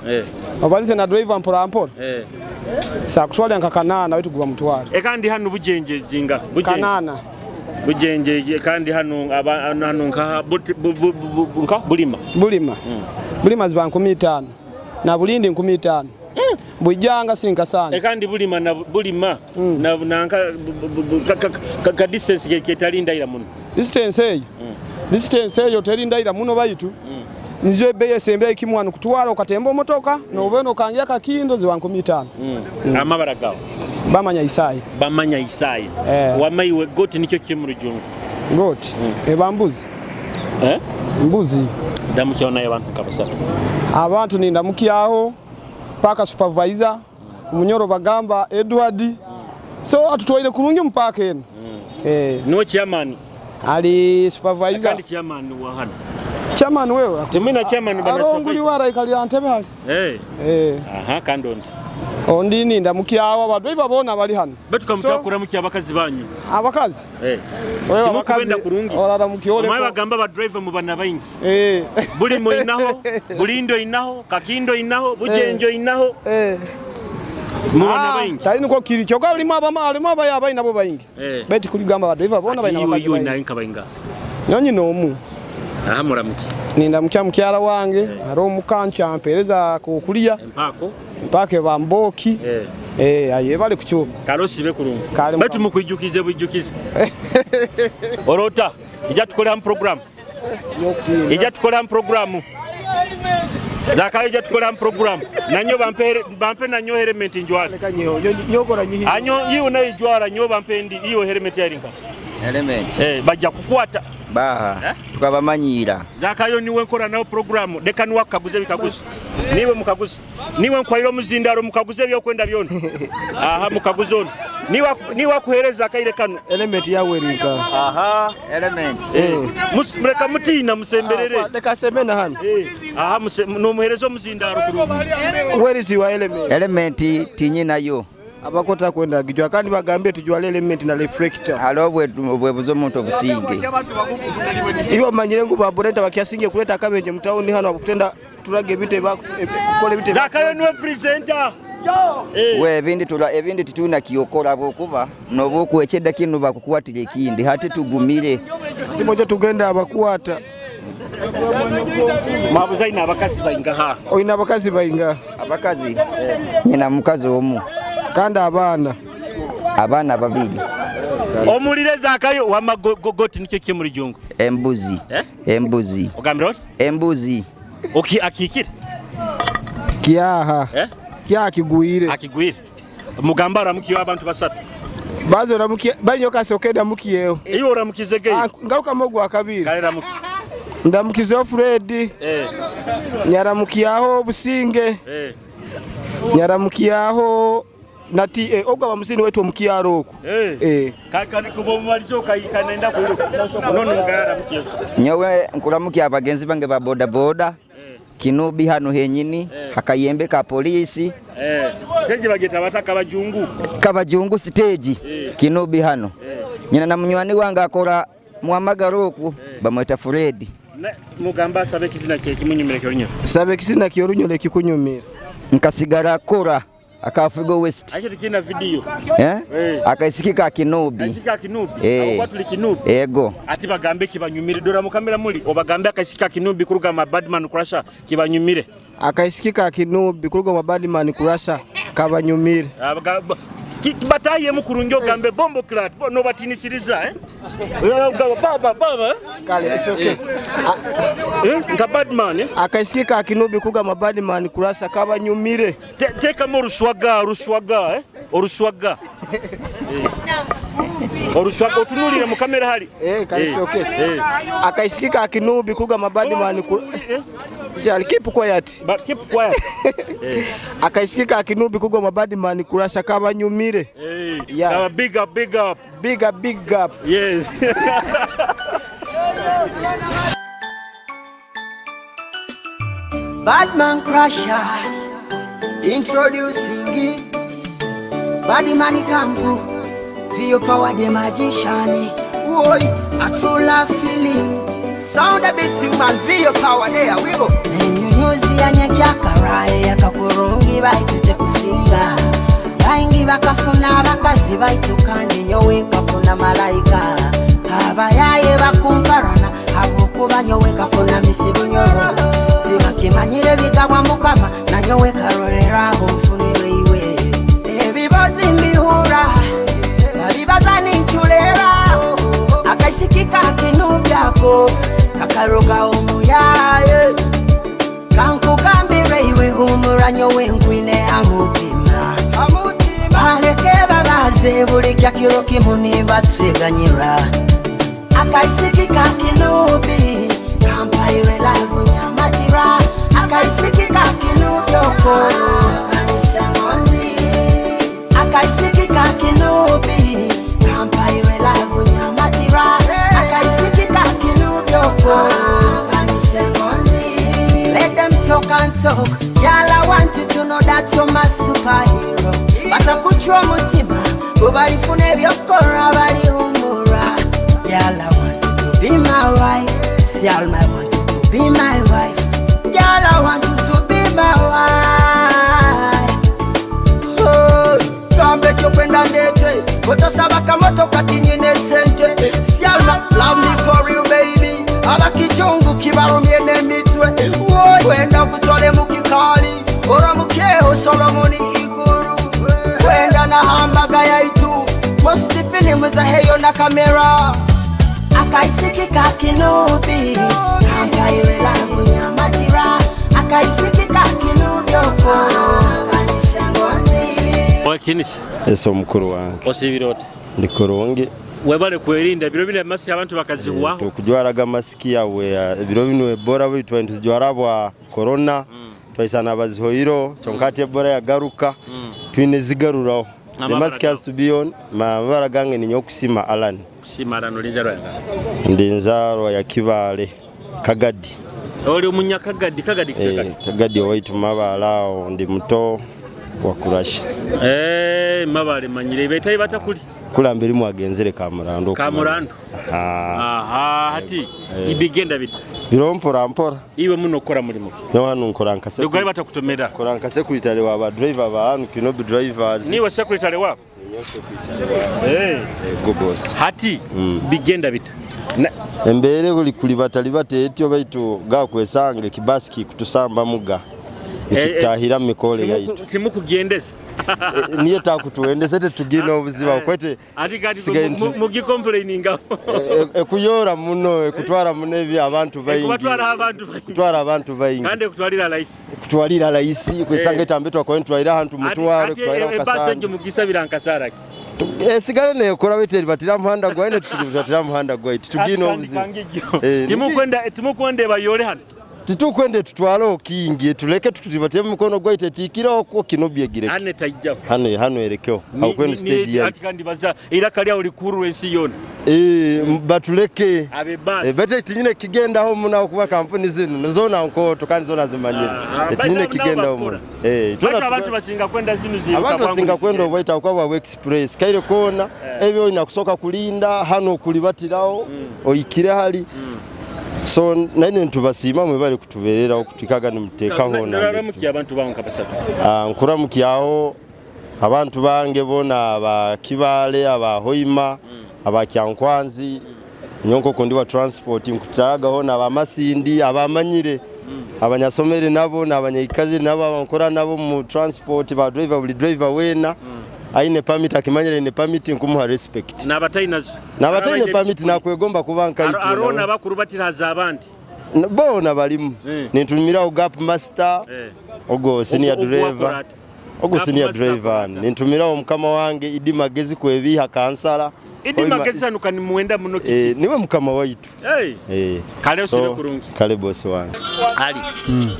Obalize na driver mpora mpora. Sa kutwalira nkakanana wetu guba mutwalo. Kandi hano bujenje zinga. Bujenje. Kanana. Bujenje kandi hano hano nka nka bulima. Bulima. Bulima ziba 15 na bulindi 15. Bujanga sinka sana. Kandi bulima na bulima na nanka ka distance ke talinda ira muno. Distance eyo. Distance eyo terinda ira muno baitu. Nizo ebeye sembya ikimwanu kutwala okatemba omotoka nobeno kangira kakindo ziwa 15. Amabara gawo. Bamanya Isai. Bamanya Isai. Wamaiwe goti nikyo kimurujungu. Goti. Eba mbuzi. Mbuzi. Ndamukyaona abantu kabasa. Abantu nindamukyaho. Paka supervisor umunyoro bagamba Edward so atutwaire kurungi mpaka eno no chairman ali supervisor kandi chairman wa hano chairman wewe timina chairman bana supervisor aronguli wara ikali antebe hali aha kandi ondi ondi ninda mukyawa badriver bona bali hano betuka mutakura mukya abakazi banyu abakazi timukubenda kurungi orara mukiole omwe bagamba ba driver mu bana baingi bulimo inaho bulindo inaho kakindo inaho bujenjo inaho mu bana baingi tali niko kiri kyoka limo abama alimo abaya abayi nabo baingi beti kuligamba ba driver bona bayina abakazi baingi nka bainga nyonyi nomu Aha muramuki. Nindamukya mukyara wange ari omuka nkyampereza kokulya Empako. Empako eba mbooki. Aye bali kukyuma. Kale osibe kurungi. Kale. Baitu mukwijukize bwijukize. Orota ija tukolera program. Ija tukolera program. Zakayo ija tukolera program. Nanyo bampe nanyo helmet njwara. Nyokora nyihi. Anyo iyo naijwara nyo bampe ndi iyo helmet yarinka. Helmet. Bajja kukwata. Baha. Tukabamanyira. Zakayo niwe nkora nayo program leka niwe akaguze bikaguze. Niwe mukaguze. Niwe nkwaira omuzindaro mukaguze ebyokwenda byona. Aha mukaguze ono. Niwe akuhereza akaire kano. Element yawerika. Aha. Element. Mureka mutina musemberere. Leka semena hano. Aha nomuhereza omuzindaro kurungi. Where is your element? Element tinyinayo. Abakota kwenda gijwa kandi bagambye tujwale element na reflector. Halo bwebuzo omuntu obusinge. Iwo manyire ngu baborenta bakiasinge kuleta akabenje mutauni hano abakutenda turaga ebintu bakola ebintu. Zakayo niwe presenter. We ebindi tula ebindi tituna kiyokora bokuba noboku echeda kinu bakukwatira ekindi hati tugumire. Timojo tugenda abakwata. Mabuza ina abakazi bainga ha. Oina abakazi bainga. Abakazi. Nyina mukazi omu. Kandi abaana. Abaana babiri. Omulire Zakayo wama goti nikyo kimuri jungu. Embuzi. Embuzi. Ogambira oti? Embuzi. Oki akikire. Kiaha. Kiaha kigwire. Akigwire. Mugamba aramukiyo abantu basatu. Bazo ramukiye banyo kasokenda mukiyeyo. Iyo oramukize gei. Ngaruka mogwa kabiri. Kale ramuki. Ndamukizeho Fred. Nyaramukiyaho Businge. Nyaramukiyaho nati ogwa bamusini wetu omukyaro oku. Kakani kubomalizo kayikanenda kulu. Nono mugara mukiyo. Nyowe nkuramukiya abagenzi bange ba boda boda. Kinubi hano henyini hakayembe ka polisi. Seje bageta bataka bajungu. Kabajungu stage. Kinubi hano. Nyina na munywani wange akora muhamagaro oku bamweta Fred. Mugamba sabe kizina kye kimunyumire kyorunya. Sabe kizina kyorunya lekikunyumira. Nkasigara akora akafugo West. Aje tukina video. Akaisikika Kinubi. Akaisikika Kinubi. Abo tuli Kinubi. Ego. Ati bagambe kibanyumire dora mukamera muli obagambe akaisikika Kinubi kuruga ma Badman Crusher kibanyumire. Akaisikika Kinubi kuruga ma Badman Crusher kabanyumire. Bataye mukurungi ogambe bombo clat no batinisiriza baba baba. Kale it's okay. Nka Badman Akaisikika Kinubi kuruga ma Badman Crusher kabanyumire. Teka mo ruswaga ruswaga oruswaga. Oruswaga otunulire mu kamera hali. Kale it's okay. Akaisikika Kinubi kuruga ma Badman Shall keep quiet. But keep quiet. Akaisikika Kinubi kugwa mabadman Crusher kabanyumire. Yeah. Big up, big up. Big up, big up. Yes. Badman Crusher introducing Badman Kampu, Vio Power the magician. Oi, a true love feeling. Sound a bit too man, Vio Power there we go. Enyunyuzi yanyakyakaraye akakurungi baitute kusinga. Baingi bakafuna abakazi baitu kandi nyowe nkafuna malayika. Abayaye bakumparana abukuba nyowe nkafuna misibu nyoro. Tibakimanyire bigabwa mukama na nyowe karoreraho nfunire iwe. Ebibazi mbihura babibaza ninchulera. Akaisikika kinubyako kakaruga omuyaye. Kankugambire iwe humura nyowe nkwine amutima. Baleke babaze buli kyakiro kimu nibatweganyira. Akaisikika kinubi kampaire lavu nyamatira. Akaisikika kinubyoko Akaisikika kinubi kampaire lavu nyamatira. Akaisikika kinubyoko. Let them talk and talk. Y'all I want you to know that you're my superhero. Batakuchwa mutima bubalifuna ebyokora balihumura. Y'all I want you to be my wife. Y'all I want you to be my wife. Y'all I want you to be my wife. Oh, kambe kyokwenda ndete otosaba kamoto kati nyine sente. Y'all love me for you baby. Abakijungu Nika kamera akaisiki kakinubi kampaire langu nyamatira akaisiki kakinubi oko Owekitinisa Ese omukuru wange osibire ota ndi kurungi webale kwerinda ebiro bino amasiki abantu bakazibwaho tukujwaraga masiki yawe ebiro bino Ebola buli ntuzijwara bwa corona twaisana abazihoiro kyonka ati Ebola yagaruka twine zigaruraho. The mask has to be on. Mabara gange ni nyokusima Alan. Kusima Alan olinzarwa yanga ndi nzarwa ya Kibale Kagadi. Oli omunya Kagadi Kagadi Kagadi owaitu Mabala awo ndi muto wa kurasha. Mabale manyire betayi batakuli kulambiri mwagenzere Kamurando. Kamurando. Aha hati ibigenda bita biro mpora mpora iwe muno okora mulimo no hano nkora nkase Lugaye batakutomera nkora nka secretary wa ba driver ba hano Kinobi drivers niwe secretary wa go boss hati bigenda bita embere kuli kulibata libate etyo baitu gakwesange kibaski kutusamba muga ikitahira mikole yaitu timukugendesa niye takutuendesa ete tugina obuziba kwete mugi complaininga ekuyora muno ekutwara muno ebi abantu baingi kutwara abantu baingi kandi kutwalira raisi kutwalira raisi kwesanga etambe twakwa hantu mutware kutwalira kasanga ebase mugisabira nkasara sigale nekora weteri batira muhanda gwaine tusibatira muhanda gwaitu tugina obuziba timukwenda bayole hano titukwende tutwale okingi tuleke tutibate mukono gwaite tikira okwo kinobyegire hane tajja hano hano erekeo akwenu stage ya kandi baza ira kali oli kuru ensi yona batuleke bete tinyine kigendaho muna kuba kampuni zinu nzona nkoto kandi zona zimanyire tinyine kigendaho muna tuna abantu basinga kwenda zinu zinu abantu basinga kwenda obwaita kwa wa express kaire kona ebyo inakusoka kulinda hano kulibatiraho oikire hali. So naine ntubasiima mwebale kutuberera okutikaga nimutekaho na naramukiya abantu bangu kapasatu nkuramukiyaho abantu bange bona aba Kibale aba Hoima aba Kyankwanzi nyonko kundi wa transport nkutagaho na abamasindi abamanyire abanyasomere nabo n'abanyaikazi nabo abankora nabo mu transport ba driver buli driver wena aine permit akimanyire ine permit nkumuha respect nabatainazo nabataine permit nakwegomba kuba nkaitu arona bakurubatira abandi bona balimu nintumira gap master ogo senior driver ogo senior driver nintumira omukama wange Idi Magezi kwebiha kansala Idi Magezi anuka nimuenda muno kiki niwe mukama waitu kale usibe kurungi kale boss wange ali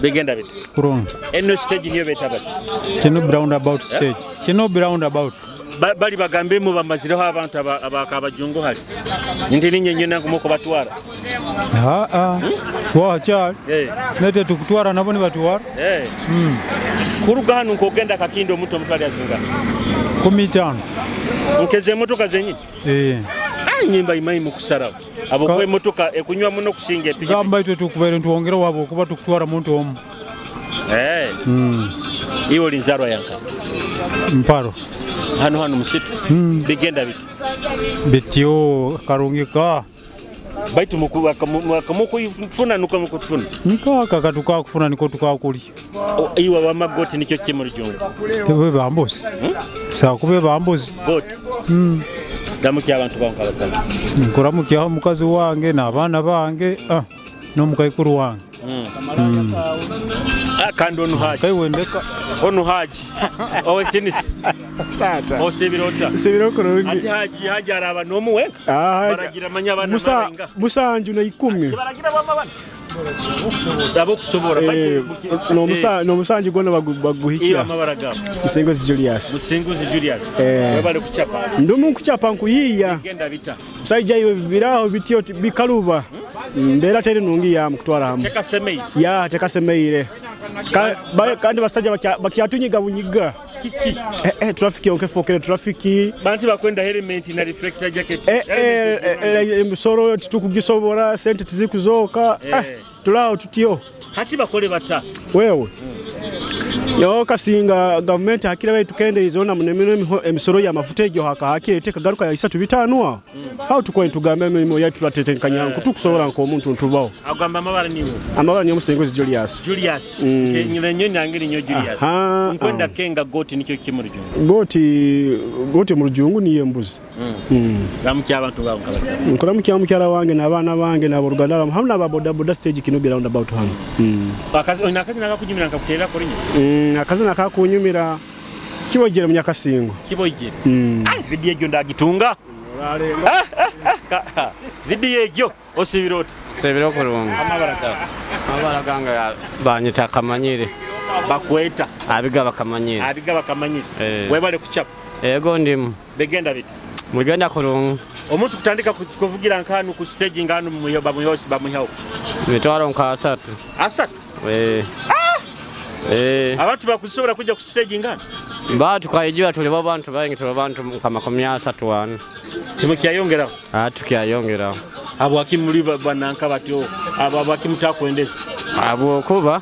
bigenda bita kurungi eno stage niyo beta bati kino roundabout stage kino roundabout bali bagambe mu bamazireho abantu abakabajungu hali ndi ninyenye nangu batwara wa cha nete tukutwara nabo ni batwara kuruga hano nkogenda kakindo muto mutwali azinga 15 nkeze emotoka zenyini nyimba imayi mukusarawo abo kwe emotoka ekunywa muno kusinga epiki gamba itwe tukubere ntuwongera wabo kuba tukutwara muntu omu iwe olinzarwa yanka mparo hano hano musitu bigenda biti bityo karungi ka baitu mukufuna nuko mukufuna nkaka katuka kufuna niko tukakuli iwe wamagoti nikyo kimurujungu we bambuzi sakube bambuzi goti ndamukiya abantu bangu abasana nkuramukiyaho mukazi wange n'abaana bange n'omukaikuru wange kandi onu haji kaiwendeka onu haji owekitinisa tata osibira ota sibira kurungi ati haji haji araba nomuwe baragira manya abana barenga musanju na 10 baragira bama bana abo kusobora no musanju gona baguhikira amabara gabo Musinguzi Julius Musinguzi Julius webale kuchapa ndumu kuchapa nkuyiya genda bita musajja iwe biraho bityo bikaluba mbera teri nungi ya mukutwara hamu tekasemei ya tekasemeire kandi basajja bakyatunyiga bunyiga kiki traffic onkefokere traffic bantu bakwenda helmet na reflector jacket emisoro titukugisobora sente tizikuzoka tulao tutyo hati bakole bata wewe yo kasinga government hakira baitu kende izona munemino emisoro ya mafuta egyo hakahakire tekagaruka ya 35 aho tukwa tugambe emirimu yaitu tulatetenkanya nkutukusobola nk'omuntu ntubaho agamba amabara niwe amabara niyo Musinguzi Julius Julius nyine nyange ninyo Julius nkwenda kenga goti nikyo kimurujungu goti murujungu niye mbuzi Ramukya abantu bawe nkabasaba. Nkuramukya mukyala wange n'abaana bange n'aboluganda lwamu hamu n'ababodaboda stage Kinobi roundabout hano. Akazi olina akazina akakunyumira nkakuteerera ku linnya? Akazina akakunyumira Kiboijere Munyakasingo. Kiboijere. Ai, vidiyo egyo ndagitunga. Vidiyo egyo osibira oti? Nsibira okurungi. Amabara gawe? Amabara gange banyita Kamanyire. Bakweta? Abiga bakamanyire. Abiga bakamanyire. Webale kuchapa. Ego ndimu. Bigenda biti? Mugenda kurungi. Omuntu kutandika kuvugira nkanu ku stage nganu bamuyosi bamuhawo. Mitwaro nka asatu. Asatu? Abantu bakusobola kujja ku stage ngano? Ba tukaijua tuli abantu bangi tuli abantu nka 34. Timukyayongeraho? Tukyayongeraho. Abo akimuli bananka batyo abo akimutakwendeza. Abo kuba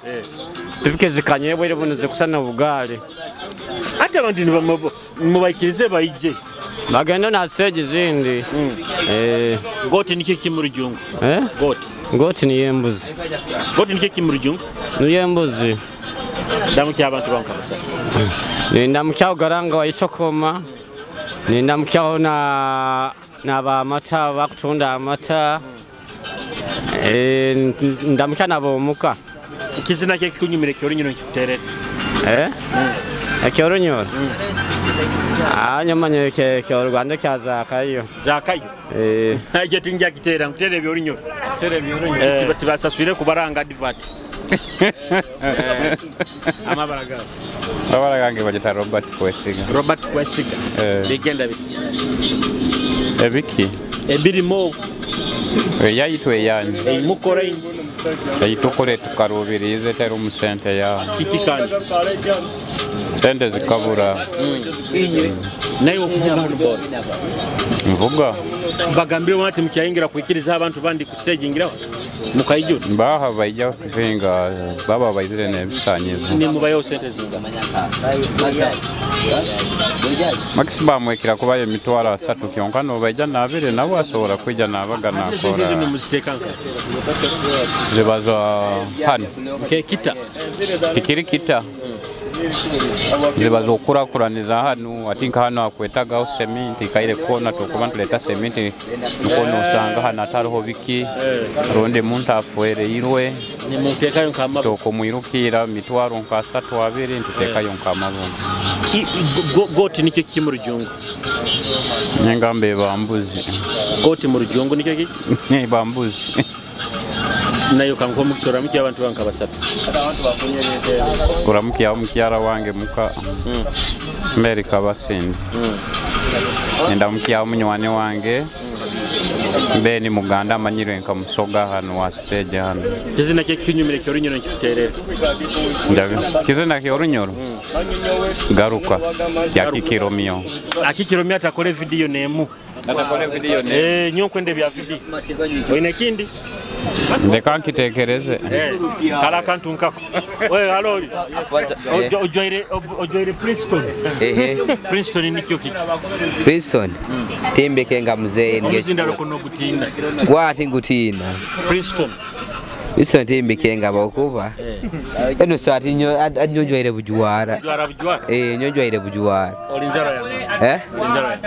tubike bwere buno zikusana obugaali. Ate abantu mubaikirize baije. Bagenda na stage zindi. Goti nikyo kimurujungu. Goti. Goti ni yembuzi. Goti nikyo kimurujungu. Ni yembuzi. Ndamukya abantu banka basa. Ndamukya ugaranga wa isokoma. Ndamukya na ba mata bakutunda amata. Ndamukya nabo muka. Kizina kye kikunyumire kyorunyoro kikuterere. Ekyorunyoro. Nyamanye ke Rwanda kya Zakayo. Zakayo. Aje tinja kitera nkutere ebyorunyoro. Tere ebyorunyoro. Tibasaswire kubaranga advert. Amabara gawe? Amabara gange bagita Robert Kwesiga. Robert Kwesiga. Bigenda biti? Ebiki? Ebirimo. Eyaitu eyanyu. Eyimukora eyitukore tukarubirize teri omu sente ya. Kiki kandi? Sente zikabura. Naye okuvuga hano bora? Nvuga. Bagambire ati mukyayingira kwikiriza abantu bandi ku stage ngiraho? Mukaijura? Baha baija kusinga baba baizire n'ebisanyizo. Nimubayo sente zingana? Maximum ekira kubayo emitwaro 3 kyonka nobaija nabire nabo asobola kwija nabaga nakora. Nimuziteeka nka? Zibaza hano. Ke kita? Tikiri kita. Zibaza okukurakuraniza hano ati nka hano akwetagaho seminti kaire kona tukuba ntuleta seminti nuko nosanga hano atariho biki rundi muntu afuereirwe nimutekayo nka tokumwirukira mitwaro nka 3 2 ntutekayo nka mabungu. Goti nikyo kiki mu rujungu? Nyengambe bambuzi. Goti mu rujungu nikyo kiki? Ne bambuzi. Nayo kanko mukisora muki abantu banka basatu. Kuramukia mukyara wange muka Mary Kabasindi. Ndamukia munywani wange Beni Muganda amanyirwe nka musoga hano wa stage hano. Kizina kye kinyumire kyorunyoro nkiterera. Kizina kyorunyoro? Garuka kya Kikiromio. Akikiromio atakole video nemu. Atakole video nemu. Nyo kwende bya video. Oine kindi? Ndeka nkitekereze. Kala kantu nkako. Wewe halori. Ojoire Princeton. Princeton nikyo kiki? Princeton. Timbeke nga mzee nge. Omuzinda lokono gutina. Gwati ngutina. Princeton. Princeton timbeke nga bakuba. Eno sati nyo anyojoire bujuwara. Bujuwara bujuwara. Nyojoire bujuwara. Olinzaro ya. Olinzaro ya.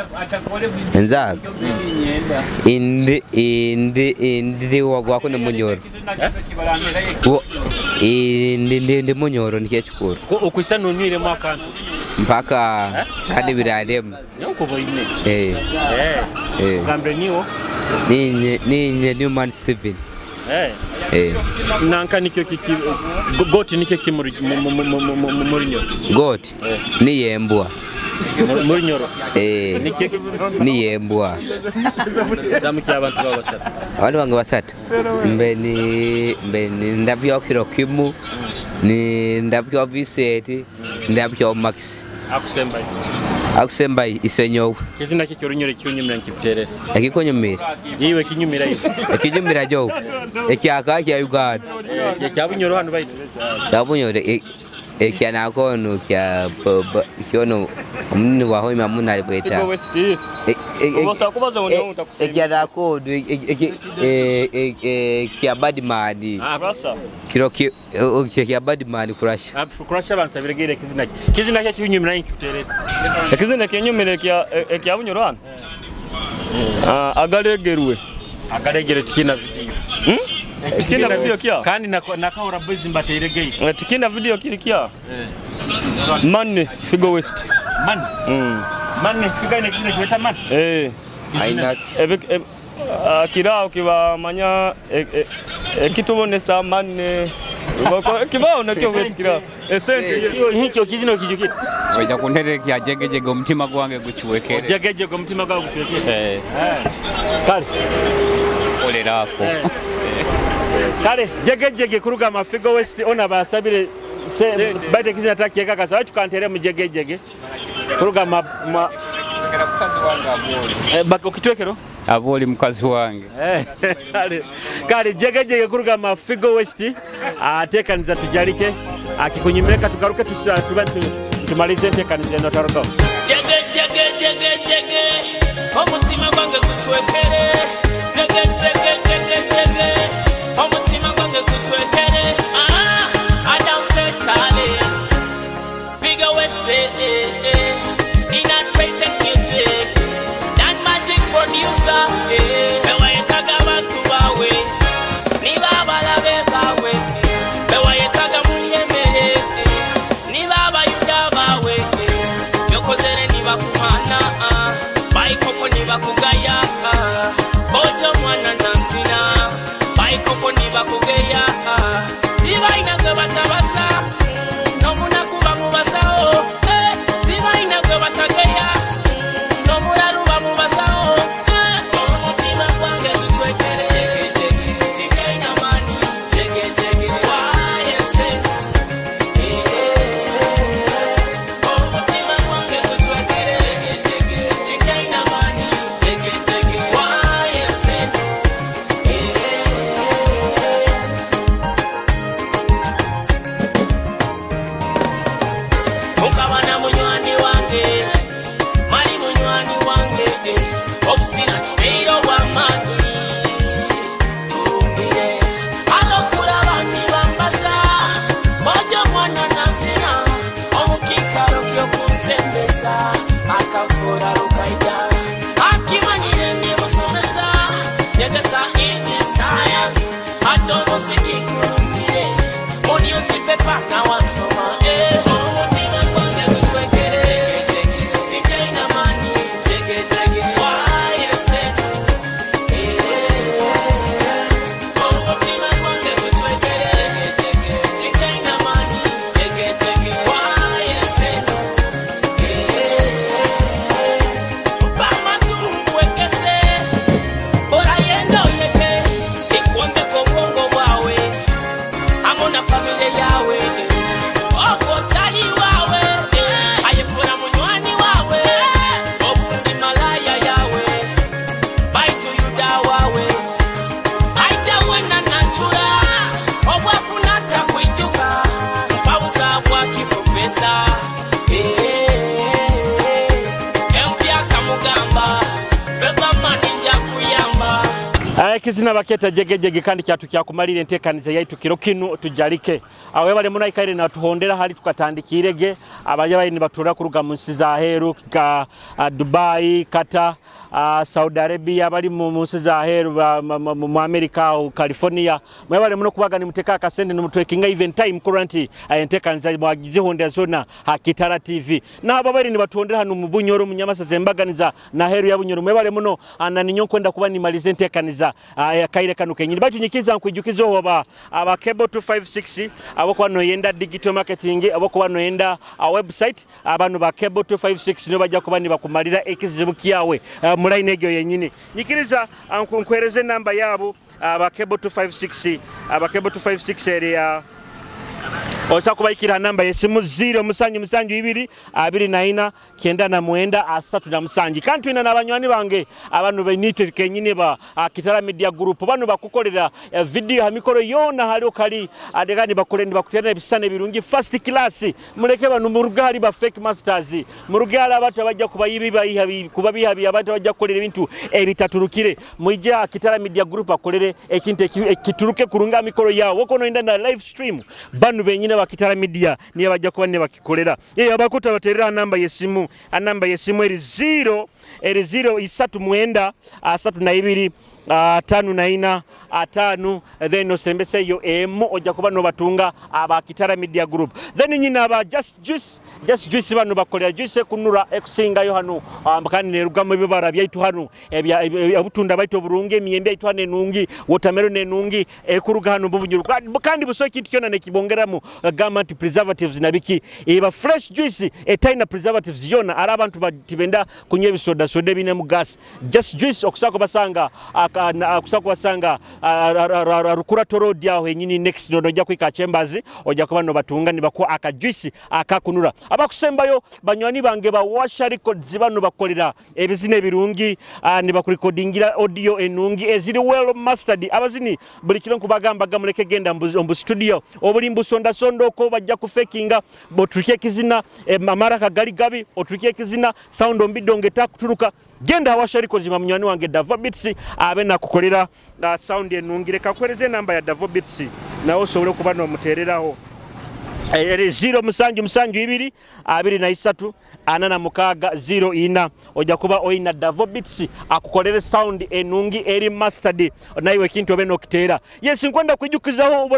Nzaro. Indi wagwako ne munyoro. Indi munyoro nikyo kikuru. Ko okuisa nonywire mu akantu. Mpaka kandi birarema. Nyoko boine. Gambre niwo. Ni Newman Steven. Nanka nikyo kiki goti nikyo kimuri murunyoro. Goti ni yembwa. Murunyoro. Nikyo ni yembwa. Ndamukia abantu babasatu. Abantu bange basatu. Mbeni ndabyo kiro kimu ni ndabyo Vincent ndabyo Max. Akusembaye. Akusembaye isenyowe. Kizina kye kyorunyoro kinyumira nkikuterera. Ekikonyumira. Yiwe kinyumira izo. Ekinyumira jo. Ekyaka kya Uganda. Kya bunyoro hano baitu. Kya bunyoro ekya nakono kya kyono omunini waho imamuna ali bweta. Ekya nakono kya badman. Kiro kya badman kurasha. Kurasha bansabiregere kizina kye. Kizina kye kinyumira nkikuterera. Ekizina kinyumira ekya bunyoro hano. Agalegerwe. Agalegere tikina video. Tikina video kya? Kandi nakahora boys mbateiregei. Tikina video kiri kya? Manne Figo West. Manne. Manne Figo ine kishine kiweta manne. Aina kirao kibamanya ekitubonesa manne kibao nakyo wetu kirao. Esente hicho kizino kijukira. Wajja kuntere kya jegejege omutima gwange gukiwekere. Jegejege omutima gwawe gukiwekere. Kale. Olera ako. Kale jegejege kuruga Mafigo West ona basabire baite kizina takieka kasa watu kantere mu jegejege. Kuruga ma bako kitwekero aboli mukazi wange. Kale jegejege kuruga Mafigo West atekaniza tujalike akikunyimeka tugaruke tumalize entekaniza eno taruka. Jege jege jege jege omutima gwange guchwekere. Jege jege jege jege omutima gwange guchwekere. I don't play tale Figo West in a trade music Dan Magic producer bewayetaga abantu bawe niba balabe bawe bewayetaga munyemere niba abayuda bawe yokozere niba kumana baikoko niba kugaya bojo mwana nanzina baikoko niba kugeya tibaina batabasa nomunakuba mubasawo tibaina batageya nomulaluba mubasawo omutima gwange guchwekere tikaina mani jegejege wayese omutima gwange guchwekere tikaina mani jegejege wayese. Ukabana munywani wange mali munywani wange obusina kibeiro bw'amaanyi tumbire alokula bandi bambasa bojo mwana nazina omukikaro ky'okunsembesa akakora rukaija akimanyire ndibusomesa nyegesa ini science ate omuziki gulumbire mu newspaper nawansoma omutima gwange guchwekere tikaina mani jegejege wayese omutima gwange guchwekere tikaina mani jegejege wayese pamatumwekese bora yendo yeke ikwondeko obwongo bwawe amona famile yawe okotali wawe ayefura munywani wawe obundi malaya yawe baitu yuda wawe aitawena nachura obwafuna takwijuka mpauza bwa kiprofesa empyaka mugamba bebamaninja kuyamba. Kizina baketa jegejege kandi kyatu kyakumalira entekaniza yaitu kiro kinu tujalike. Awe bale munaikaire na tuhondera hali tukatandikirege abaja bali nibatura kuruga mu nsi za heru ka Dubai, Qatar, Saudi Arabia, bali mu nsi za heru mu America au California. Mwebale muno kubaga ni muteka akasente nimutwekinga even time current entekaniza mwagizihondera zona Kitara TV. Na aba bali nibatuhondera hano mu Bunyoro mu Nyamasa zembaganiza na heru ya Bunyoro. Mwebale muno na ninyo kwenda kuba nimalize entekaniza kaire kanu kenyini. Batu nyikiza nkwijukizo oba aba Cable 256 abako noyenda digital marketing abako noyenda website abantu ba Cable 256 nibo bajja kuba nibakumalira ekizibu kyawe mu line egyo yenyini. Nyikiriza nkwereze namba yabo aba Cable 256 aba Cable 256 area Osa kubaikira namba yesimu 0 musanju musanju 2 24 93 37. Kandi twina n'abanywani bange abantu benite kenyine ba Kitara Media Group bano bakukolera video ha mikoro yona hali okali adekani bakole ndibakutera ebisane birungi first class. Muleke bano murugali ba fake masters murugali abantu abajja kubayibi bayihabi kubabihabi abantu abajja kukolera ebintu ebitaturukire. Mwijja Kitara Media Group akolere ekintu ekituruke kurunga mikoro yawo wokono inda na live stream bano benyine Omanyire bakitara media niye bajja kuba ne bakikolera. Abakuta baterera namba y'essimu, namba y'essimu eri 0 eri 0 39 32 54 5, then osembeseyo emu ojja kuba nobatunga abakitara media group. Then nyina aba just juice, just juice bano bakolera juice ekunura ekusingayo hano, kandi nerugamu ebibara byaitu hano, obutunda baitu oburungi, emiyembe yaitu hano enungi, watermelon enungi ekuruga hano bubunyuru, kandi buso ekintu kyona nekibongeramu gamba nti preservatives nabiki, eba fresh juice etaina preservatives yona, ara abantu batibenda kunywa ebisoda soda ebinemu gas. Just juice okusako basanga okusako basanga Rukura Torodi aho henyini next door ojja kwika chambers ojja kuba no batunga nibakuwa akajuice akakunura. Abakusembayo banywani bange ba Washa Records bano bakolera ebizina ebirungi, nibakurekodingira audio enungi eziri well mastered. Abazini buli kiro nkubagamba gamuleke genda mbu studio obuli mbusonda sondo ko bajja kufekinga botuke kizina amara kagali gabi otuke kizina sound ombidonge takuturuka. Genda Washa Records munywani wange Davo Beats abe nakukolera sound enungi. Reka kwereze namba ya Davo Beats nawe osobole kuba nomutereraho. Eri 0 7 7 2 23 46 04 ojja kuba oyina Davo Beats akukolere sound enungi eri mastered naiwe kintu obe nokiteera. Yes, nkwenda kwijukizaho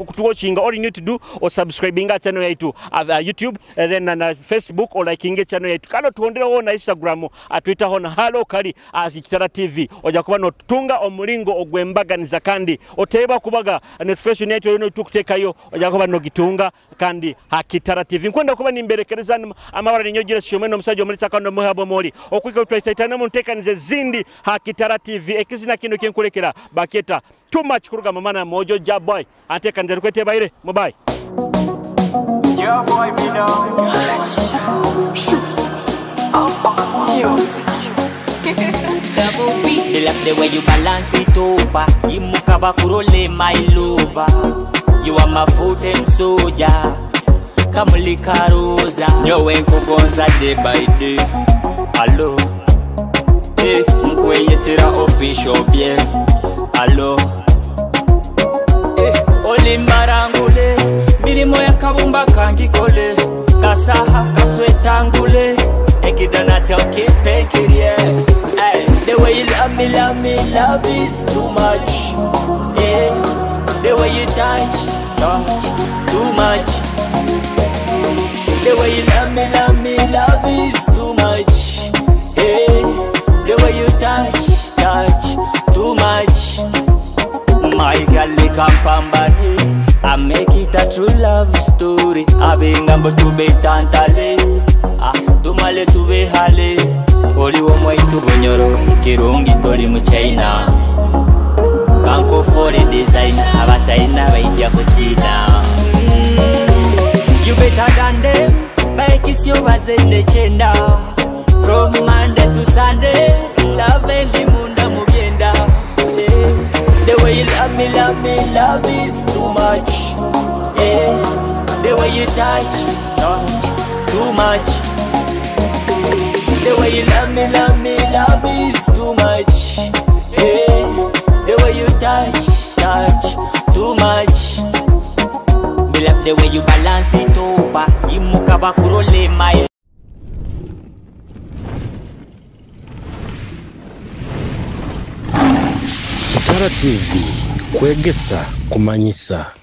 kutuwatchinga, all you need to do or subscribing channel yaitu YouTube, and then na Facebook or liking channel yaitu, kano tuondereho na Instagram, Twitter ho na halo kali Kitara TV ojja kuba notunga omulingo ogwembaganiza kandi oteba kubaga notification yaitu yono tukutekayo ojja kuba nogitunga kandi Kitara TV. Nkwenda kuba nimberekereza amabara ninyojira shomeno omusajja omuli sakando muhabo moli okwika twaitaitana mu ntekanize zindi Kitara TV. Ekizina kino kyenkulekera baketa too much kuruga mamana mojo ja boy antekanize rukwete baire mubai ja boy mina music. They love the way you balance it over. Imukaba kurole my lover. You are my foot and soldier. Kamulika rosa. Nyowe nkugonza day by day. Allo, nkweyetera official bien. Allo, olimbarangule mirimo ya kabumba kangikole kasaha kaswetangule ekidana tokipekirie. Hey, the way you love me, love me, love is too much. Yeah, the way you touch, touch, too much. The way you love me, love me, love is too much. Yeah, the way you touch, touch, too much. My girl, kampambani, I make it a true love story. Abengambo tube tantale, tumale tube hale. Oli womwaitu bunyoro, kirungi toli mu China. Kanko for the design, abataina baijja kutina. You better than them, baikisyo bazende chenda. From Monday to Sunday, love endi munda mubyenda. The way you love me, love me, love is too much. Yeah, the way you touch, touch, too much. The way you love me, love me, love is too much. Yeah, the way you touch, touch, too much. Me love the way you balance it over. Imukaba kurole my. Kitara TV kwegesa kumanyisa.